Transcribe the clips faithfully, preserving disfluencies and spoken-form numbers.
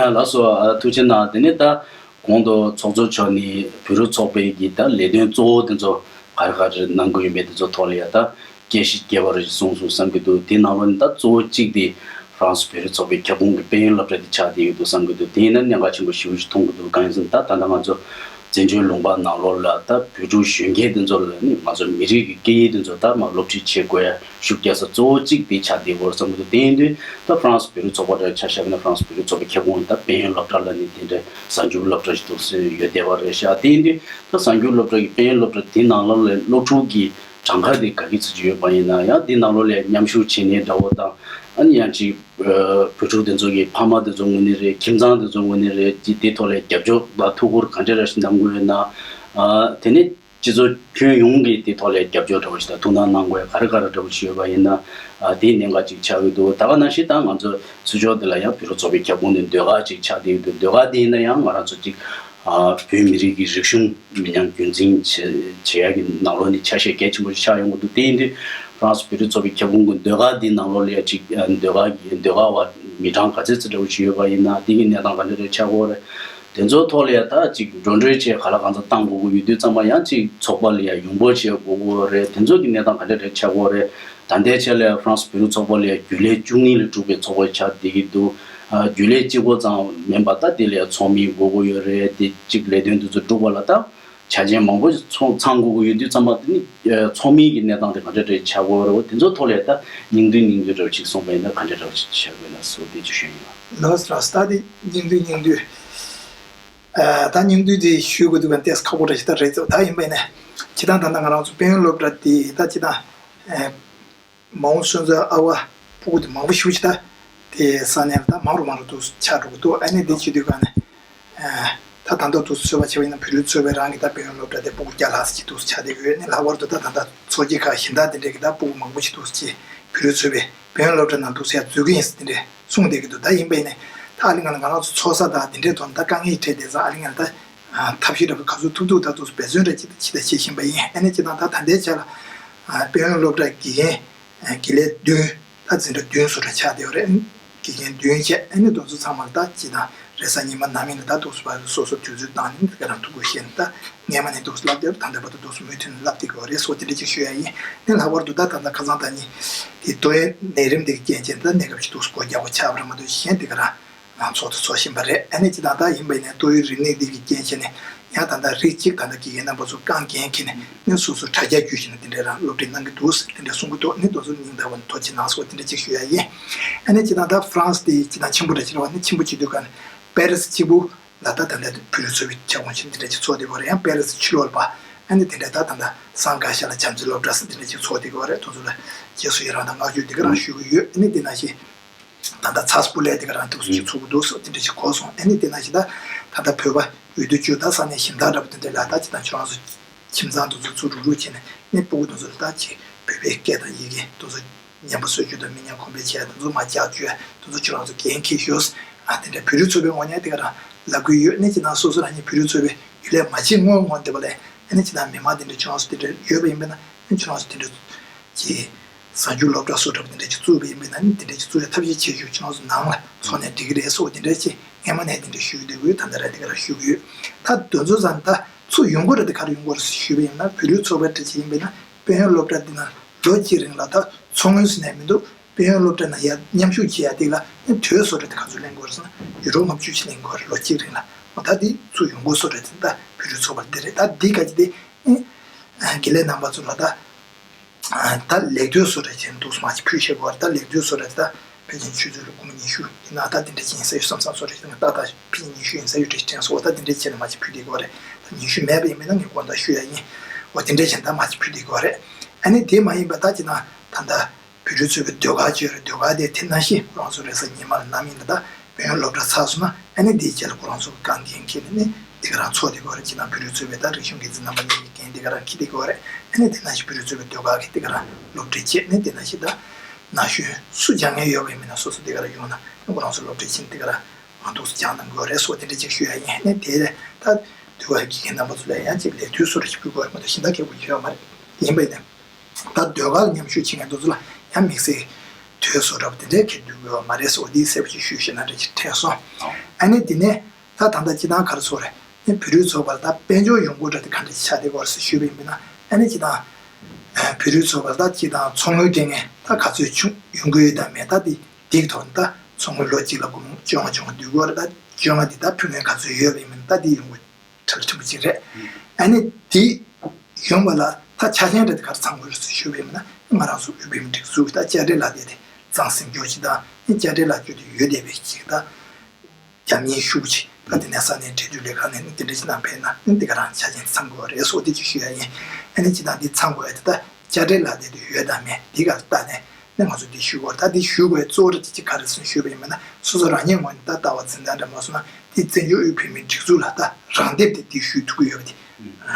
ལགས་སོ། ཨ། ཐུགས་རྗེ་གནང་། དེ་ནས་ད་གོང་དུ་ཚོགས་གཙོ་མཆོག་ནས་བོད་རིགས་ཚོགས་པའི་གི་ད་ལས་དོན་གཙོ་བོ་དེ་ཚོ་ག་རེ་ག་རེ་གནང་གི་ཡོད་མེད་དེ་ཚོ་ཐོག་ལ་ཡ་ད་སྐད་ཆ་རྒྱས་པ་རེ་ཞིག་གསུངས་སོང་བསམ་གྱི་འདུག་དེའི་ནང་ལོགས་ནས་ད་གཙོ་བོ་གཅིག་དེ་ཧྥ་རན་སི་བོད་རིགས་ཚོགས་པའི་ཁྱབ་ཁོངས་ཀྱི་དཔལ་ཡོན་སློབ་གྲྭ་དེ་ཆགས་བསྡད་ཡོད་འདུག་བསམ་གྱི་འདུག་དེ་ཡིན་ན་གནད་འགག་ཆེན་པོ་ཞེ་པོ་ཞིག་མཐོང་གི་འདུག་གང་ཡིན་ཟེར་ན་ད་ད་ལྟ་ང་ཚོ་བཙན་བྱོལ་ལུང་པ་ནང་ལོགས་ལ་ད་བོད་ཕྲུག་གཞོན་སྐྱེས་དེ་ཚོ་ལ་ནི་ང་ཚོ་མི་རིགས་ཀྱི་སྐད་ཡིག་དེ་ཚོ་ད་མར་སློབ་ཁྲིད་བྱེད་དགོས་ཡ་ཤུགས་རྒྱག་ས་གཙོ་བོ་གཅིག་དེ་ཆགས་བསྡད་ཡོད་རེད་བསམ་གྱི་འདུག་དེ་ཡིན་དུས་ད་ཧྥ་རན་སི་བོད་རིགས་ཚོགས་པ་འདྲ་ཆ་བཞག་ན་ཧྥ་རན་སི་བོད་རིགས་ཚོགས་པའི་ཁྱབ་ཁོངས་ད་དཔལ་ཡོན་སློབ་གྲྭ་ལ་ནི་དེ་འདྲའི་གསར་འགྱུར་སློབ་གྲྭ་ཞིག་འདུག་ཟེར་ཡོད་བསྡད་པ་རེད་ཤག་དེ་ཡིན་དུས་ད་གསར་འགྱུར་སློབ་གྲྭ་གི་དཔལ་ཡོན་སློབ་གྲྭ་དེ་ནང་ལོགས་ལ་སློབ་ཕྲུག་གི་གྲངས་ཀ་དེ་ག་གི་ཚོད་ཅིག་ཡོད་པ་ཡིན་ན་ཡང་དེ་ནང་ལོགས་ལ་མཉམ་ཞུགས་བྱེད་མཁན་འདྲ་བོ་དང་ཨ་ནི་ཡང་ཅིག་བོད་ཕྲུག་དེ་ཚོ་གི་ཕ་མ་དེ་ཚོ་ངོས་ནས་རེད། ཁྱིམ་ཚང་དེ་ཚོ་ངོས་ནས་རེད། དེ་དེ་ཐོག་ལ་རྒྱབ་སྐྱོར་དང་ཐུགས་ཁུར་ག་འདྲ་རེ་ཞིག་གནང་གི་ཡོད་ན། ཨ། དེ་ནས་སྤྱི་ཚོགས་ཁྱོན་ཡོངས་ཀྱིས་དེ་ཐོག་ལ་རྒྱབ་སྐྱོར་འདྲ་བོ་ཞིག་དང་ཐུགས་སྣང་གནང་དགོས་ག་རེ་ག་རེ་འདྲ་བོ་ཞིག་ཡོད་པ་ཡིན་ན། ཨ། དེ་གནད་འགག་ཅིག་ཆགས་ཀྱི་འདུག་ད་ག་ནང་བཞིན་ད་ང་ཚོ་ཚུར་ཕྱོགས་དེ་ལ་ཡང་བོད་རིགས་ཚོགས་པའི་ཁྱབ་ཁོངས་ནས་ཟློས་གར་ཅིག་ཆགས་བསྡད་ཡོད་འདུག་ཟློས་གར་དེ་ཡིན་ན་ཡང་ང་རང་ཚོ་ཅིག་ཨ། བོད་མི་རིགས་ཀྱི་རིག་གཞུང་མི་ཉམས་རྒྱུན་འཛིན་བྱེད་བྱེད་ཡག་གི་ནང་ལོགས་ནས་ཆ་ཤས་གལ་ཆེན་པོ་ཞིག་ཆགས་ཡོང་གི་འདུག་དེ་ཡིན་དུས་ཧྥ་རན་སི་བོད་རིགས་ཚོགས་པའི་ཁྱབ་ཁོངས་ཀྱི་ཟློས་གར་འདི་ནང་ལོགས་ལ་ཡ་ཅིག་ཨ། ཟློས་གར་གྱི་ཟློས་གར་བ་མི་གྲངས་ག་ཚོད་ཙམ་འདྲ་བོ་ཞིག་ཡོད་པ་ཡིན་ན་འདི་གི་གནས་སྟངས་ག་འདྲ་རེ་ཆགས་ཀྱི་ཡོད་རེད། དེ་ཚོའི་ཐོག་ལ་ཡ་ད་ཅིག་འགྲོ་གྲོན་ཆེད་ག་ལ་གང་འཚམ་བཏང་དགོས་ཀྱི་ཡོད་དུས་ཙམ་པ་ཡང་ཅིག་ཚོགས་པ་ལ་ཡ་ཡོང་འབབ་བྱེད་དགོས་ཀྱི་ཡོད་རེད། དེ་ཚོ་གི་གནས་སྟངས་ག་འདྲ་རེ་ཆགས་ཀྱི་ཡོད་རེད། ད་ལྟའི་ཆ་ལ་ཧྥ་རན་སི་བོད་རིགས་ཚོགས་པ་ལ་རྒྱུན་ལས་བཅུ་གཉིས་ལས་གྲུབ་པའི་ཚོགས་པ་ཆགས་བསྡད་ཀྱི་འདུག་ཨ། རྒྱུན་ལས་གཅིག་པོ་ཙམ་མིན་པ་ད་དེ་ལས་ཚོགས་མི་དགོས་ཀྱི་ཡོད་རེད། དེ་གཅིག་ལས་དོན་དེ་ཚོ་སྒྲུབ་པ་ལ་ད་ཆ་རྐྱེན་མང་པོ་ཚང་ཚང་དགོས་ཀྱི་ཡོད་དུས་ཙམ་པ་དེ་ནི་ཚོགས་མི་གི་གནས་སྟངས་དེ་ག་འདྲ་འདྲ་ཆགས་ཀྱི་ཡོད་རེད། དེ་ཚོ་ཐོག་ལ་ད་སྙིང་བསྡུས་སྙིང་བསྡུས་འདྲ་བོ་ཅིག་གསུངས་པ་ཡིན་ན་ག་འདྲ་འདྲ་བོ་ཅིག་བྱ་དགོས་ན་ཟེར་དེ་ཅིག་ཞུ་ཡིན། ལགས་སོ། ད་དེ་སྙིང་བསྡུས་སྙིང་བསྡུས། ཨ། ད་སྙིང་བསྡུས་དེ་ཞུ་དགོས་འདུག་ག་ཏོག་ཙམ་ཁག་པོ་འདྲ་ཞིག་ད་རེད་འདུག་ད་ཡིན་པ་ཡིན་ན་སྤྱིར་བཏང་ད་ལྟ་ང་རང་ཚོ་དཔལ་ཡོན་སློབ་གྲྭ་དེ་ད་སྤྱིར་བཏང་། ཨ། མ་འོངས་སོན་རྩ་ཨ་བ་སྤུ་གུ་དེ་མང་པོ་ཞེ་པོ་ཅིག་ད་དེ་ས་གནས་ལ་ད་མང་རུ་མང་རུ་འདུག་ཆགས་འགྲོ་གི་འདུག་ཨ་ནི་དེ་བྱེད་དུས་ག་ནས་ཨ། ད་ད་ལྟ་འདུག་ཚོད་པ་བྱས་པ་ཡིན་ན་བོད་རིགས་ཚོགས་པའི་རང་གི་ད་དཔལ་ཡོན་སློབ་གྲྭ་དེ་སྤུ་གུ་བརྒྱ་ལྷག་ཙམ་ཅིག་འདུག་ཆགས་བསྡད་ཡོད། ཨ་ནི་ལྷག་པར་དུ་ད་ད་ལྟ་མཚོ་སྐྱེས་ཁག་གཞན་དག་དེ་འདྲས་ཀྱི་ད་སྤུ་གུ་མང་པོ་ཅིག་འདུག་ཅེས་བོད་རིགས་ཚོགས་པའི་དཔལ་ཡོན་སློབ་གྲྭ་ནང་འདུག་ཟེར་ཡ་འཛུལ་གི་ཡིན་ཟེར་དེ་འདྲས་གསུངས་བསྡད་ཀྱི་འདུག་ད་ཡིན་པ་ཡིན་ནའི་ད་ཨ་ལི་ང་ལ་ང་རང་ཚོ་ཚོགས་ས་དང་དེ་འདྲས་ཐོག་ནས་ད་དཀའ་ངལ་འཕྲད་བསྡད་ཙང་ཨ་ལི་ང་ལ་ད་ཐབས་ཤེས་འདྲ་པོ་ག་ཚོད་ཐུབ་ཐུབ་ད་འདུག་འབད་བརྩོན་འདྲ་ཅིག་ད་བྱེད་བཞིན་པ་ཡིན། ཨ་ནི་སྤྱིར་བཏང་ད་ད་ལྟའི་ཆ་ལ་དཔལ་ཡོན་སློབ་གྲྭ་དགེ་རྒན་དགེ་ལས་བདུན། ད་འཛིན་གྲྭ་བདུན་བཟོ་འདྲ་ཆགས་བསྡད་ཡོད་རེད། དགེ་རྒན་བདུན་བྱས་ཨ་ནི་དེ་ཚོ་ཚང་མ་ལ་ད་སྤྱིར་བཏང་རེས་གཟའ་ཉི་མ་ནམ་ཡིན་ན་ད་འདུག་སེ་སོ་སོ་དུས་ཚོད་བཏང་ནས་དེ་ག་རང་ཐུགས་ཁུར་བཞེས་ནས་ད་སྔས་མ་ནས་འདུག་སེ་བསླབ་བསྡད་ཡོད་རེད། ད་ལྟ་བར་དུ་འདུག་སེ་མུ་མཐུད་ནས་བསླབ་བསྡད་ཀྱི་ཡོད་རེད་ཟེར་བ་དེ་འདྲ་ཅིག་ཞུ་ཡ་ཡིན། ཨ་ནི་ལྷག་པར་དུ་ད་ད་ལྟ་ཁ་སང་ད་ནི་དེ་ཏོག་དབྱིབས་ནད་རིམས་དེ་གི་རྐྱེན་བྱས་ད་གནས་སྐབས་ཅིག་འདུག་སེ་སྒོ་རྒྱག་དགོས་ཆགས་པ་རེད་མ་གཏོགས་གཞན་དེ་ག་རང་ཚོགས་དང་ཚོགས་བཞིན་པ་རེད། ཨ་ནི་སྤྱིར་བཏང་ད་ཡིན་པ་ཡིན་ནའི་ཏོག་དབྱིབས་རིམས་ནད་འདི་གི་རྐྱེན་བྱས་ནས་ཡང་ད་ལྟ་རིགས་གཅིག་ད་ལྟ་དགེ་རྒན་རྣམ་པ་ཚོ་རྐང་འགན་འཁྱེར་ནས་ནི་སོ་སོ་དྲ་རྒྱ་བརྒྱུད་བྱས་ནས་དེ་འདྲའི་རང་སློབ་ཁྲིད་གནང་གི་འདུག་ཟེར་དེ་འདྲ་གསུང་གི་འདུག་ནི་དེ་ཚོ་སྙིང་ཐག་པ་ནས་ཐུགས་རྗེ་གནང་ཟེར་བ་དེ་འདྲ་ཅིག་ཞུ་ཡ་ཡིན། ཨ་ནི་སྤྱིར་བཏང་ད་ཧྥ་རན་སི་དེ་སྤྱིར་བཏང་ཆེན་པོ་འདྲ་ཅིག་རེད་བ། ནི་ཆེན་པོ་བྱེད་དུས་ག་ནས་པེ་རི་སི་གཅིག་པུ་ལ་ད་ད་ལྟ་བོད་རིགས་ཚོགས་པའི་ཁྱབ་ཁོངས་ཆེན་འདི་འདྲ་ཅིག་ཚོགས་བསྡད་ཡོད་རེད། ཡང་པེ་རི་སི་ཕྱི་ལོགས་ལ་ཕར་ཨ་ནི་དེ་འདྲ་ད་ད་ལྟ་སང་ག་ཤ་ལ་བྱམས་བརྩེ་སློབ་གྲྭ་ཟེར་དེ་འདྲ་ཅིག་ཚོགས་བསྡད་ཡོད་རེད། དེ་ཚོ་ལ་རྗེས་སུ་ཡི་རང་དང་བསྔགས་བརྗོད་འདི་ག་རང་ཞུ་གི་ཡོད། ཨ་ནི་དེ་ནང་བཞིན། ད་ལྟ་ཚ་སྤུ་ལས་དེ་ག་རང་འདུག་སེ་ཚུགས་འདུག་སོགས་དེ་འདྲ་ཞིག་གོ་སོང་། ཨ་ནི་དེ་ནང་བཞིན་ད་ད་ལྟ་བོད་པ་འོས་བསྡུ་བཅུ་ད་ས་གནས་གཞན་དག་འདྲ་པོ་དེ་འདྲ་ལ་ད་ཅི་ད་ཁྱོད་རང་ཚོ་ཁྱིམ་ཚང་དེ་ཚོ་ཚུར་རུག་རུག་བྱས་ནས་ནི་སྤུ་གུ་དེ་ཚོ་ལ་ད་ཅི་བོད་པའི་སྐད་དང་ཡི་གེ་དེ་ཚོ་ཉན་པ་སོར་ཆུད་དང་མི་ཉན་གོམས་པའི་ཆེད་དེ་ཚོ་མ་རྒྱག་བཅུག་དེ་ཚོ་ཁྱོད་རང་ཚོ་འགན་འཁྱེར་ཤོག་ཨ་དེ་འདྲ་བོད་རིགས་ཚོགས་པའི་ངོས་ནས་དེ་ག་རང་ལབ་གི་ཡོད། ནི་ཅི་ད་སོ་སོ་རང་ཉིད་བོད་རིགས་ཚོགས་པའི་རྒྱུན་ལས་མ་བྱེད་སྔོན་སྔོན་དེ་པ་ལས་ཨ་ནི་ཅི་ད་མི་མང་དེ་འདྲ་ཁྱོད་རང་ཚོ་དེ་འདྲ་ཡོད་པ་ཡིན་པས་ན་ཨ་ནི་ཁྱོད་རང་ཚོ་དེ་འདྲ་ཅི། གཟའ་མཇུག་སློབ་གྲྭ་སོགས་འདྲ་པོ་དེ་འདྲ་ཅིག་བཙུགས་པ་ཡིན་པས་ན་ནི་དེ་འདྲ་ཅིག་བཙུགས་ཡ་ཐབས་ཤེས་བྱེད་ཞུ་ཁྱོད་རང་ཚོ་ནང་ལ་ཚོགས་ནས་འགྲིག་གི་རེད་སོགས་དེ་འདྲ་ཅིག་སྔས་མ་ནས་དེ་འདྲ་ཞུ་གི་འདུག་ད་ལྟ་ར་དེ་ག་རང་ཞུ་གི་ཡོད། ད་དེ་ཚོ་ཙམ་ད་ཚུར་ཡོང་གི་རེད། དེ་ག་རེ་ཡོང་གི་རེད་ཞུས་པ་ཡིན་ན་བོད་རིགས་ཚོགས་པ་འདྲ་ཅིག་ཡིན་པས་ན་དཔལ་ཡོན་སློབ་གྲྭ་འདི་ན་ལོ་གཅིག་རིང་ལ་ད་ཚོགས་དངུལ་ཟེར་ནས་མི་འདུག་དཔལ་ཡོན་སློབ་གྲྭ་ནང་ཡར་མཉམ་ཞུགས་བྱེད་ཡ་དེ་ལ་ནི་དུས་སོ་འདྲ་དེ་ག་ཚོད་ལེན་དགོས་རེད་ཟེར་ན་ཡུ་རོ་ལྔ་བཅུ་ཅིག་ལེན་དགོས་རེད་ལོ་གཅིག་རིང་ལ། འོ་ད་དེ་ཚུར་ཡོང་གི་སོ་འདྲ་དེ་ད་བོད་རིགས་ཚོགས་པ་འདི་རེད། ད་འདི་ག་ཅིག་དེ་ནི་དགེ་ལས་རྣམ་པ་ཚོ་ལ་ད། ད་ལེགས་བསྡུས་སོ་འདྲ་བྱས་ནས་འདུག་སེ་མ་ཅིག་ཕུལ་ཤེས་དགོས་རེད། ད་ལེགས་བསྡུས་སོ་འདྲ་དེ་ད་ཕལ་ཆེར་ཆུ་ཚོད་ལ་སྒོར་མོ་ཉི་ཤུ་ཡིན་ན་ད་དེ་འདྲ་ཅིག་ཡིན་ས་ཡོད་བསམ་བསམ་སོ་འདྲ་བྱས་ན་ཏག་ཏག་ཕལ་ཆེར་ཉི་ཤུ་ཡིན་ས་ཡོད་འདྲ་ཅིག་དྲན་སོང་། འོ་ད་དེ་འདྲ་བྱས་ནས་མ་ཅིག་ཕུལ་བསྡད་དགོས་རེད། ད་ཉི་ཤུ་མེད་པ་ཡིན་པས་ན་ངས་དགོངས་དག་ཞུ་ཡ་ཡིན། འོ་དེ་འདྲ་བྱས་ནས་ད་མ་ཅིག་ཕུལ་བསྡད་དགོས་རེད། ཨ་ནི་དེ་མ་ཡིན་པ་ད་ཅིག་ན་ད་ད། བོད་རིགས་ཚོགས་པའི་ཟློས་གར་བཅས་རེད། ཟློས་གར་དེ་དེ་ནང་བཞིན་ཁོ་རང་ཚོ་རེས་གཟའ་ཉི་མ་ལ་ནམ་ཡིན་ན་ད་དཔལ་ཡོན་སློབ་གྲྭ་ཚར་སོང་ན་ཨ་ནི་དེའི་རྗེས་ལ་ཁོ་རང་ཚོ་གི་རྐང་འགན་འཁྱེར་ནས་ནི་དེ་ག་རང་ཚོགས་བསྡད་ཀྱི་ཡོད་རེད། ཅིག་ན་བོད་རིགས་ཚོགས་པའི་ད་རིག་གཞུང་འགན་འཛིན་རྣམ་པ་གཉིས་ཀྱི་འགན་དེ་ག་རང་འཁྱེར་བསྡད་ཀྱི་ཡོད་རེད། ཨ་ནི་དེ་ནང་བཞིན་བོད་རིགས་ཚོགས་པའི་ཟློས་གར་གྱི་དེ་ག་རང་སློབ་ཁྲིད་བྱས་ནས་དེ་ནང་བཞིན་ད་ན་གཞོན་སུ་སྦྱང་མཁན་ཡོད་པ་ཡིན་མིན་ན་སོ་སོ་དེ་ག་རང་ཡོང་ན་ནི་ཁོ་རང་ཚོ་སློབ་ཁྲིད་བྱས་ནས་དེ་ག་རང་མ་འདུག་སྦྱང་གནང་གི་ཡོད་རེད་སོགས་དེ་འདྲ་ཅིག་ཞུ་ཡ་ཡིན། ཨ་ནི་དེ་ད་དུས་བབ་ཀྱི་རྣམ་པ་ཚོ་ལ་ཡང་ཅིག་ལེགས་བསྡུས་སོ་འདྲ་ཞིག་ཕུལ་དགོས་རེད་མ་གཏོགས་གཞན་དག་གལ་དགོས་ཡོད་མ་རེད། ཡིན་པས་ན། ད་ཟློས་གར་ལ་མཉམ་ཞུགས་བྱེད་མཁན་དེ་ཚོ་ལ་ཡང་དམིགས་བསལ་དུས་སོ་འདྲ་པོ་དེ་འདྲའི་ཁྱེར་འདུག་ཡོད་མ་རེད་ཟེར་བ་འདི་གསལ་པོ་ཅིག་ཞུས་ཤེས་ན་འདྲ་ཅིག་དྲན་སོང་། ཨ། ཨ་ནི་དེ་ནས་ད་ད་ལྟ་སྤྱི་བཏང་ག་རེ་ཟེར་དགོས་རེད། ཨ་ནི་བོད་རིགས་ཚོགས་པ་ལ་ད་དཔལ་འབྱོར་ཡོང་སྒོ་འདྲ་དེ་ག་འདྲ་ཞིག་ཆགས་བསྡད་ཀྱི་ཡོད་རེད་ཟེར་ཞུས་པ་ཡིན་པ་ན། ཨ་ནི་སྤྱི་བཏང་བོད་རིགས་ཚོགས་པ་ལ་ད་སྤྱི་བཏང་ཚོགས་དངུལ་སྤྲད་མཁན་ད་ག་ཚོད་བྱུང་ཡོང་གི་ཡོད་དམ་མེད། ད་དེ་དེའི་ཐོག་ནས་ད་ཚོགས་དངུལ་ལོ་གཅིག་ལ་སྒོར་མོ་བཅོ་ལྔ་བཅོ་ལྔ་བསྡུ་དགོས་རེད། ད་བཅོ་ལྔ་དེ་ད་ཕུལ་མཁན་ག་ཚོད་ཡོད་པ་ཡིན་པ་ན་ད་དེ་ཡོང་སྒོ་གྲལ་ཆེན་པོ་གཅིག་རེད། ཨ་ནི་དེ་ཡོང་བ་ལ་ད་ཆ་རྐྱེན་རེ་དེ་ག་རེ་ཚང་དགོས་རེད་ཟེར་ཞུས་པ་ཡིན་ན། ང་རང་ཚོ་དབུས་བོད་མིའི་སྒྲིག་འཛུགས་ཀྱི་ད་དཔྱ་ཁྲལ་ལག་དེབ་དེ་གཙང་སེལ་རྒྱུ་གཅིག་དང་། ཨ་ནི་དཔྱ་ཁྲལ་ལག་དེབ་དེ་ཡོད་བསྡད་པའི་གཅིག་དང་། རྒྱབ་གཉེར་ཤུགས་ཆེ། ད་དེ་ནས་ས་གནས་འབྲེལ་མཐུད་ལས་ཁང་ནས་ནི་དེ་འདྲ་ཞིག་གནང་ཕེབས་ན་ནི་དེ་ག་རང་ཆ་རྐྱེན་ཚང་དགོས་རེད་སོགས་དེ་ཅིག་ཞུ་ཡ་ཡིན། ཨ་ནི་སྤྱི་བཏང་འདི་ཚང་དགོས་ཡ་དེ་ད་དཔྱ་ཁྲལ་ལག་དེབ་དེ་ཡོད་དམ་མེད་དེ་ག་ལ་ལྟ་ནས་ནི་ང་ཚོ་འདི་ཞུ་དགོས། ད་འདི་ཞུ་དགོས་ཡ་གཙོ་བོ་རེད་དེ་ཅིག་ག་རེ་ཟེར་ཞུས་པ་ཡིན་པ་ན། སོ་སོ་རང་ཉིད་ངོས་ནས་ད་ལྟ་བ་འཛིན་སྟངས་འདྲ་མ་སོང་ན་དེ་བཙན་བྱོལ་དབུས་བོད་མིའི་སྒྲིག་འཛུགས་ལ་ད་རང་དེབ་དེ་འདི་ཞུ་ཐུབ་ཀྱི་ཡོད་པ་དེ་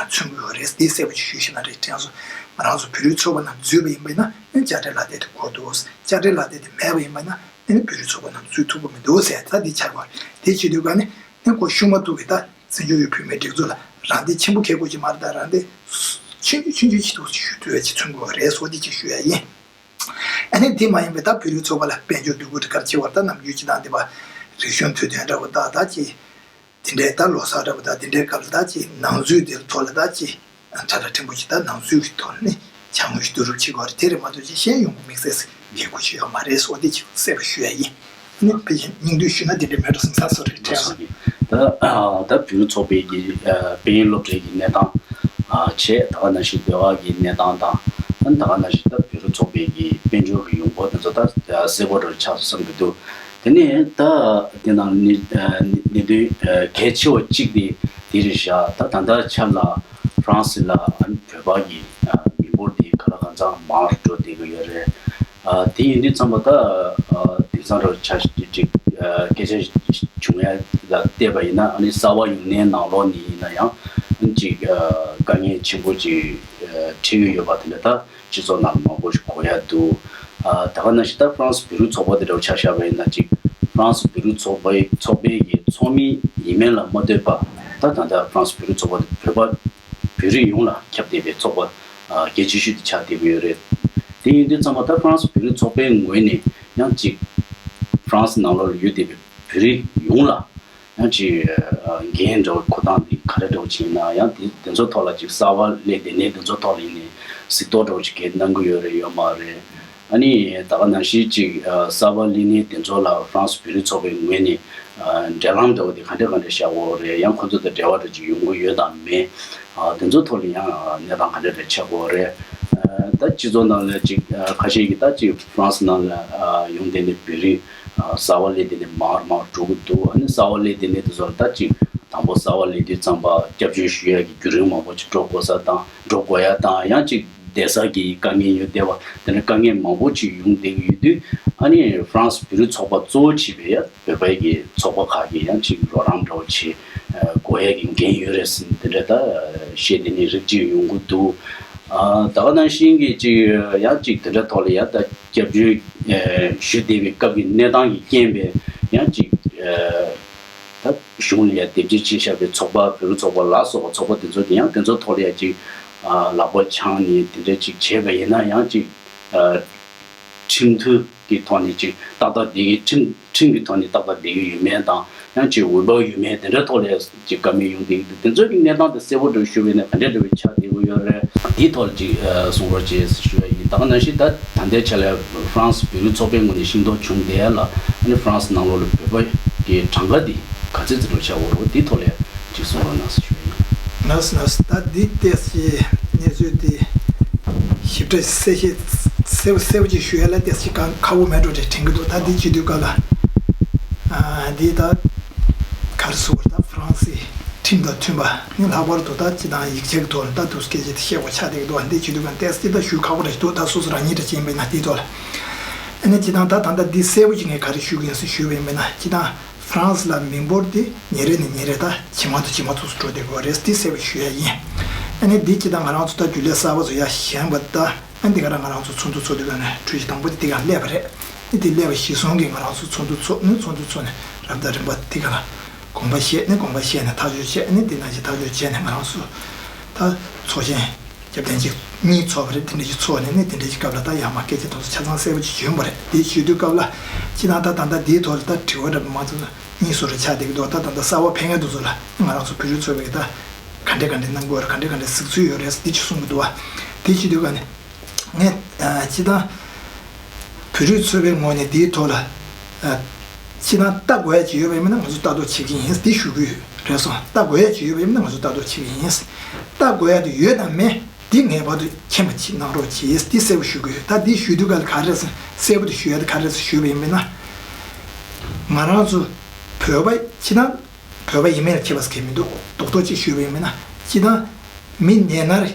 མཚོན་གྱི་ཡོད་རེད། དེ་གསལ་པོ་ཞིག་ཞུ་ཤེས་ན་རེད། དེ་ཡང་སོ་ང་རང་ཚོ་བོད་རིགས་ཚོགས་པ་ནང་འཛུལ་བ་ཡིན་པ་ཡིན་ན་ནི་དཔྱ་ཁྲལ་ལག་དེབ་དེ་དགོས་འདུག་དཔྱ་ཁྲལ་ལག་དེབ་དེ་མེད་པ་ཡིན་པ་ཡིན་ན། ཨ་ནི་བོད་རིགས་ཚོགས་པ་ནང་འཛུལ་ཐུབ་ཀྱི་མི་འདུག་ཟེར་ད་འདི་ཆགས་པ་རེད། དེ་བྱེད་དུས་ག་ནི་ནི་ཁོ་ཤུགས་མ་ཐུག་གི་ད་བཙན་བྱོལ་བོད་མིའི་སྒྲིག་འཛུགས་ལ་རང་བདེ་ཆེན་པོ་ཁེ་དགོས་ཀྱི་མ་རེད། ད་རང་བདེ་ཆུང་ཆུང་ཆུང་ཆུང་ཞིག་ཏུ་ཞུ་ཐུབ་ཡ་ཅིག་མཚོན་དགོས་པ་རེད་སོགས་འདི་ཅིག་ཞུ་ཡ་ཡིན། ཨ་ནི་དེ་མ་ཡིན་པའི་ད་བོད་རིགས་ཚོགས་པ་ལ་དཔལ་འབྱོར་འདུ་འགོད་དེ་ག་རེ་བྱེད་པ་རེད། ད་ནམ་རྒྱུན་ཅིག་དང་འདི་པ་རིག་གཞུང་དུས་སྟོན་འདྲ་བོ་ད་ད་ཅིག་དེ་འདྲའི་ད་ལོ་གསར་འདྲ་བོ་དང་དེ་འདྲའི་སྐབས་ལ་ད་ཅིག་ནང་འཛུལ་དེ་ཐོག་ལ་ད་ཅིག་ཁྲ་ཁྲ་ཕྲན་བུ་ཅིག་ད་ནང་འཛུལ་གྱི་ཐོག་ནས་བྱ་དངོས་ཤིག་བསྡུ་རུབ་བྱེད་དགོས་རེད། དེ་རེད་མ་གཏོགས་ཅིག་གཞན་ཡོང་སྒོ་དམིགས་བསལ་ཞིག་ལས་དགོས་ཀྱི་ཡོད་མ་རེད་སོགས་དེ་ཅིག་གསལ་པོ་ཞུ་ཡ་ཡིན། ཨ་ནི་ཕལ་ཆེར་སྙིང་བསྡུས་ཞུས་ན་དེ་འདྲའི་མེད་འགྲོ་བསམ་ས་སོ་རེད་དྲན་སོང་། ད་ད་བོད་རིགས་ཚོགས་པའི་གི་དཔལ་ཡོན་སློབ་གྲྭའི་གི་གནས་སྟངས་བྱས། ད་ག་ནང་བཞིན་ཟློས་གར་གྱི་གནས་སྟངས་དང་། ཨ་ནི་ད་ག་ནང་བཞིན་ད་བོད་རིགས་ཚོགས་པའི་གི་དཔལ་འབྱོར་གྱི་ཡོང་སྒོ་དེ་ཚོ་ད་གསལ་པོ་འདྲ་ཆགས་སོང་བསམ་གྱི་འདུག་དེ་ནས་ད་དེ་ནང་གནད་དོན་གལ་ཆེ་བ་གཅིག་དེ་དེ་རེད་བཞག་ད་ད་ལྟ་ཆར་ལ་ཧྥ་རན་སི་ལ་བོད་པ་གི་མི་འབོར་དེ་ག་ལ་གང་འཚམ་མང་རུ་འགྲོ་བསྡད་ཀྱི་ཡོད་རེད། དེ་ཡིན་དུས་ཙམ་པ་ད་དེང་སང་རུ་ཆ་ཅིག་སྐད་ཆ་བྱུང་ཡ་ལ་བལྟས་པ་ཡིན་ན། ཨ་ནི་གསར་པ་ཡོང་མཁན་ནང་ལོགས་ནས་ཡིན་ན་ཡང་ཅིག་དཀའ་ངལ་ཆེན་པོ་ཅིག་འཕྲད་ཀྱི་ཡོད་པ་དེ་འདྲ་ད། སྤྱི་ཚོགས་ནང་ལ་མང་པོ་ཞིག་གོ་ཡ་འདུག་ཨ་ད་ག་ནང་བཞིན་ད་ཧྥ་རན་སི་བོད་རིགས་ཚོགས་པ་དེ་འདྲ་བོ་ཆ་བཞག་པ་ཡིན་ན་ཅིག་ཧྥ་རན་སི་བོད་རིགས་ཚོགས་པའི་ཚོགས་པའི་གི་ཚོགས་མི་ཡིན་མིན་ལ་མ་ལྟོས་པ། ད་ད་ལྟ་ཧྥ་རན་སི་བོད་རིགས་ཚོགས་པ་དེ་བོད་པ་བོད་རིགས་ཡོངས་ལ་ཁྱབ་བསྡད་པའི་ཚོགས་པ་ཨ་གལ་ཆེ་ཤོས་དེ་ཆགས་བསྡད་ཀྱི་ཡོད་རེད། དེ་ཡིན་དུས་ཙམ་པ་ད་ཧྥ་རན་སི་བོད་རིགས་ཚོགས་པའི་ངོས་ནས་ཡང་ཅིག་ཧྥ་རན་སི་ནང་ལོགས་ལ་ཡོད་བསྡད་པའི་བོད་རིགས་ཡོངས་ལ་ཡང་ཅིག་འགན་འདྲ་བོ་འཁུར་སྟངས་འདི་ག་རེ་འདྲ་བོ་ཅིག་ཡིན་ན། ཡང་དེ་དེ་ཚོ་ཐོག་ལ་ཅིག་གསར་པ་སླེབས་བསྡད་མཁན་དེ་ཚོ་ཐོག་ལ་ཡིན་ནའི་གཟིགས་རྟོག་འདྲ་བོ་ཅིག་གང་གནང་གི་ཡོད་རེད་ཡོད་མ་རེད། ཨ་ནི་ད་ག་ནང་བཞིན་ཅིག་གསར་པ་སླེབས་མཁན་དེ་ཚོ་ལ་ཧྥ་རན་སི་བོད་རིགས་ཚོགས་པའི་ངོས་ནས་འབྲེལ་ལམ་འདྲ་བོ་དེ་ག་འདྲ་ག་འདྲ་བཞག་དགོས་རེད། ཡང་ཁོ་ཚོ་དང་འབྲེལ་བ་འདྲ་ཅིག་ཡོང་གི་ཡོད་དམ་མེད། དེ་ཚོ་ཐོག་ལ་ཡང་གནས་སྟངས་ག་འདྲ་འདྲ་ཆགས་དགོས་རེད། ད་སྤྱི་ཚོགས་ནང་ལ་ཅིག་ཁ་ཤས་ཀྱིས་ད་ཅིག་ཧྥ་རན་སི་ནང་ལ་ཡོང་བསྡད་མཁན་བོད་རིགས་གསར་པ་སླེབས་བསྡད་མཁན་མང་རུ་མང་རུ་འགྲོ་གི་འདུག་ཨ་ནི་གསར་པ་སླེབས་བསྡད་མཁན་དེ་ཚོ་ལ་ད་ཅིག་དང་པོ་གསར་པ་སླེབས་དུས་ཙམ་པ་སྐྱབས་བཅོལ་ཞུ་ཡ་གི་བརྒྱུད་རིམ་མང་པོ་ཅིག་འགྲོ་དགོས་ས་དང་འགྲོ་དགོས་ཡ་དང་། ཡང་ཅིག་བསྡད་ས་གི་དཀའ་ངལ་ཡོད་བསྡད་པ་དེ་འདྲ་དཀའ་ངལ་མང་པོ་ཅིག་ཡོང་བསྡད་ཀྱི་ཡོད་དུས། ཨ་ནི་ཧྥ་རན་སི་བོད་རིགས་ཚོགས་པ་གཙོ་བོ་བྱས་པའི་ཡ་བོད་པའི་གི་ཚོགས་པ་ཁག་གིས་ཡང་ཅིག་རོགས་རམ་འདྲ་བོ་བྱེད་དགོས་ཡ་གི་འགན་ཡོད་རེད་ཟེར་དེ་འདྲ་ད་བཤད་དེ་ནས་རིགས་གཅིག་ཡོང་གི་འདུག་ཨ་ད་ག་ནང་བཞིན་གྱི་ཅིག་ཡང་ཅིག་དེ་འདྲ་ཐོག་ལ་ཡ་ད་སྐྱབས་བཅོལ་ཞུ་བསྡད་པའི་སྐབས་ཀྱི་གནས་སྟངས་ཀྱི་རྐྱེན་པས་ཡང་ཅིག་ད་གཞུང་ལ་ཡ་དེབ་སྐྱེལ་བྱས་བཞག་པའི་ཚོགས་པ་བོད་རིགས་ཚོགས་པ་ལ་སོགས་པ་ཚོགས་པ་དེ་ཚོ་དེ་ཡང་དེ་ཚོ་ཐོག་ལ་ཡ་ཅིག་ལག་པ་འཆང་ནས་དེ་འདྲ་ཅིག་བྱས་པ་ཡིན་ན་ཡང་ཅིག་ཁྲིམས་མཐུན་གྱི་ཐོག་ནས་ཅིག་ཏག་ཏག་བསྡད་ཀྱི་ཁྲིམས་ཁྲིམས་ཀྱི་ཐོག་ནས་ཏག་ཏག་བསྡད་ཀྱི་ཡོད་མེད་དང་། ཡང་ཅིག་འོས་འབབ་ཡོད་མེད་དེ་འདྲ་ཐོག་ལ་ཅིག་བཀའ་མོལ་ཡོང་བསྡད་ཀྱི་འདུག་དེ་ཚོའི་གི་གནས་སྟངས་དེ་གསལ་པོ་འདྲ་ཞུ་བ་ཡིན་ན་ག་འདྲ་འདྲ་བའི་ཆགས་བསྡད་ཀྱི་ཡོད་རེད། དེའི་ཐོག་ལ་ཅིག་གསུང་རོགས་བྱེད་ཞུ་བ་ཡིན། ད་ག་ནང་བཞིན་ད་ད་ལྟའི་ཆ་ལ་ཧྥ་རན་སི་བོད་རིགས་ཚོགས་པའི་ངོས་ནས་ཤེས་རྟོགས་བྱུང་བསྡད་ཡ་ལ། ཨ་ནི་ཧྥ་རན་སི་ནང་ལོགས་ལ་བོད་པ་གི་གྲངས་ཀ་དེ་ག་ཚོད་ཙམ་འདྲ་ཆགས་ཡོད་རེད། དེའི་ཐོག་ལ་ཅིག་གསུང་རོགས་གནང་ཞུ་བ་ཡིན། ལགས་སོ་ལགས་སོ། ད་འདི་ཏོག་ཙམ་གནས་ཚུལ་འདི་ཞིབ་ཕྲ་གསལ་བཤད་གསལ་པོ་གསལ་པོ་ཅིག་ཞུ་ཡ་ལ་ཏོག་ཙམ་ཁག་པོ་མེད་འགྲོ་འདྲ་དྲན་གྱི་འདུག་ད་འདི་བྱེད་དུས་སྐབས་ལ་ཨ་འདི་ད་ག་རེ་ཟེར་དགོས་རེད། ད་ཧྥ་རན་སིའི་ཁྲིམས་དང་མཐུན་པ་ནི་ལྷག་པར་དུ་ད་སྤྱི་བཏང་ཡིག་ཆ་གི་ཐོག་ལ་ད་དུ་སྐད་ཆ་དེ་བཤད་དགོས་ཆགས་བསྡད་ཀྱི་འདུག་འདི་བྱེད་དུས་སྐབས་ཏོག་ཙམ་ད་ཞུ་ཁག་པོ་རེད་འདུག་ད་སོ་སོ་རང་ཉིད་འདྲ་ཅིག་ཡིན་པ་ཡིན་ན་འདིའི་ཐོག་ལ། ཨ་ནི་སྤྱི་བཏང་ད་ད་ལྟ་འདི་གསལ་པོ་ཅིག་ངས་ག་རེ་ཞུ་གི་ཡིན་ཟེར་ཞུས་པ་ཡིན་པ་ན། སྤྱི་བཏང་ཧྥ་རན་སི་ལ་མི་འབོར་དེ་ཉིན་རེ་ནས་ཉིན་རེ་ད་ཇེ་མང་དུ་ཇེ་མང་དུ་འགྲོ་བསྡད་ཀྱི་ཡོད་རེད། འདི་གསལ་པོ་ཞུ་ཡ་ཡིན། ཨ་ནི་འདི་སྤྱི་བཏང་ང་རང་ཚོ་ད་རྒྱུན་ལས་གསར་པ་ཚོ་ཡར་བཞེངས་པ་ད། ཨ་འདི་ག་རང་ང་རང་ཚོ་ཚོགས་འདུ་ཚོགས་དུས་ཀ་ནས་གྲོས་གཞི་དང་པོ་དེ་འདི་ག་སླེབས་པ་རེད། ཨ་ནི་འདི་སླེབས་པ་གཞིར་བཟུང་གིས་ང་རང་ཚོ་ཚོགས་འདུ་ཚོགས་ནས་ཚོགས་འདུ་ཚོགས་ནས་རབ་དང་རིམ་པ་འདི་ག་ལ་དགོངས་པ་བཞེས་ནས་དགོངས་པ་བཞེས་ནས་ཐག་གཅོད་བྱས། ཨ་ནི་འདི་ནང་བཞིན་ཐག་གཅོད་བྱས་ནས་ང་རང་ཚོ་ད་ཚོགས་ཆེན་རྒྱབ་རྟེན་གཅིག་གཉིས་ཚོགས་པ་རེད། དེ་འདྲ་ཞིག་ཚོགས་ནས་ནི་དེ་འདྲ་ཞིག་སྐབས་ལ་ད་ཡར་མར་སྐད་ཆ་དེ་ཚོ་ཆ་ཚང་གསལ་པོ་ཅིག་བྱུང་བ་རེད། དེ་བྱེད་དུས་སྐབས་ལ་སྤྱི་བཏང་ད་ད་ལྟ་འདིའི་ཐོག་ལ་ད་དྲི་བ་འདྲ་མང་ཙམ་ གཉིས་སུ་རེ་ཆགས་བསྡད་ཀྱི་འདུག་ད་ད་ད་གསར་པ་ཕེབས་མཁན་དེ་ཚོ་ལ་ང་རང་ཚོ་བོད་རིགས་ཚོ་བས་ད་ག་འདྲས་ག་འདྲས་གནང་དགོས་རེད། ག་འདྲས་ག་འདྲས་གཟིགས་ཚུལ་ཡོད་རེད། འདི་ཅིག་གསུང་གི་འདུག་བ། དེ་བྱེད་དུས་ག་ནས་ངས་ཨ་སྤྱི་བཏང་བོད་རིགས་ཚོ་བའི་ངོས་ནས་འདིའི་ཐོག་ལ་ཨ་སྤྱི་བཏང་ལྟ་དགོས་ཡ་ཅིག་ཡོད་པ་ཡིན་ན་ང་ཚོ་ལྟ་རྟོག་བྱེད་ཀྱི་ཡིན། འདི་ཞུ་གི་ཡོད་རེད་སོང་། ལྟ་དགོས་ཡ་ཅིག་ཡོད་པ་ཡིན་ན་ང་ཚོ་ལྟ་རྟོག་བྱེད་ཀྱི་ཡིན། ལྟ་དགོས་ཡ་དེ་ཡོད་དང་མེད། འདི་ངེས་པར་དུ་མཁྱེན་པ་ཅིག་གནང་རོགས་གྱིས། འདི་གསལ་པོ་ཞུ་དགོས། ད་འདི་ཞུ་དུས་ག་ལ་ག་རེ་ཟེར་གསལ་པོ་དུ་ཞུ་ཡ་དེ་ག་རེ་ཟེར་ཞུས་པ་ཡིན་པས་ན། ང་རང་ཚོ་བོད་པ་ཕྱི་ནང་བོད་པ་ཡིན་མིན་ལ་ཁྱད་པར་གང་ཡང་མི་འདུག་རྡོག་རྡོག་ཅིག་ཞུས་པ་ཡིན་པས་ན་ཕྱི་ནང་མི་ནད་ན་རེ་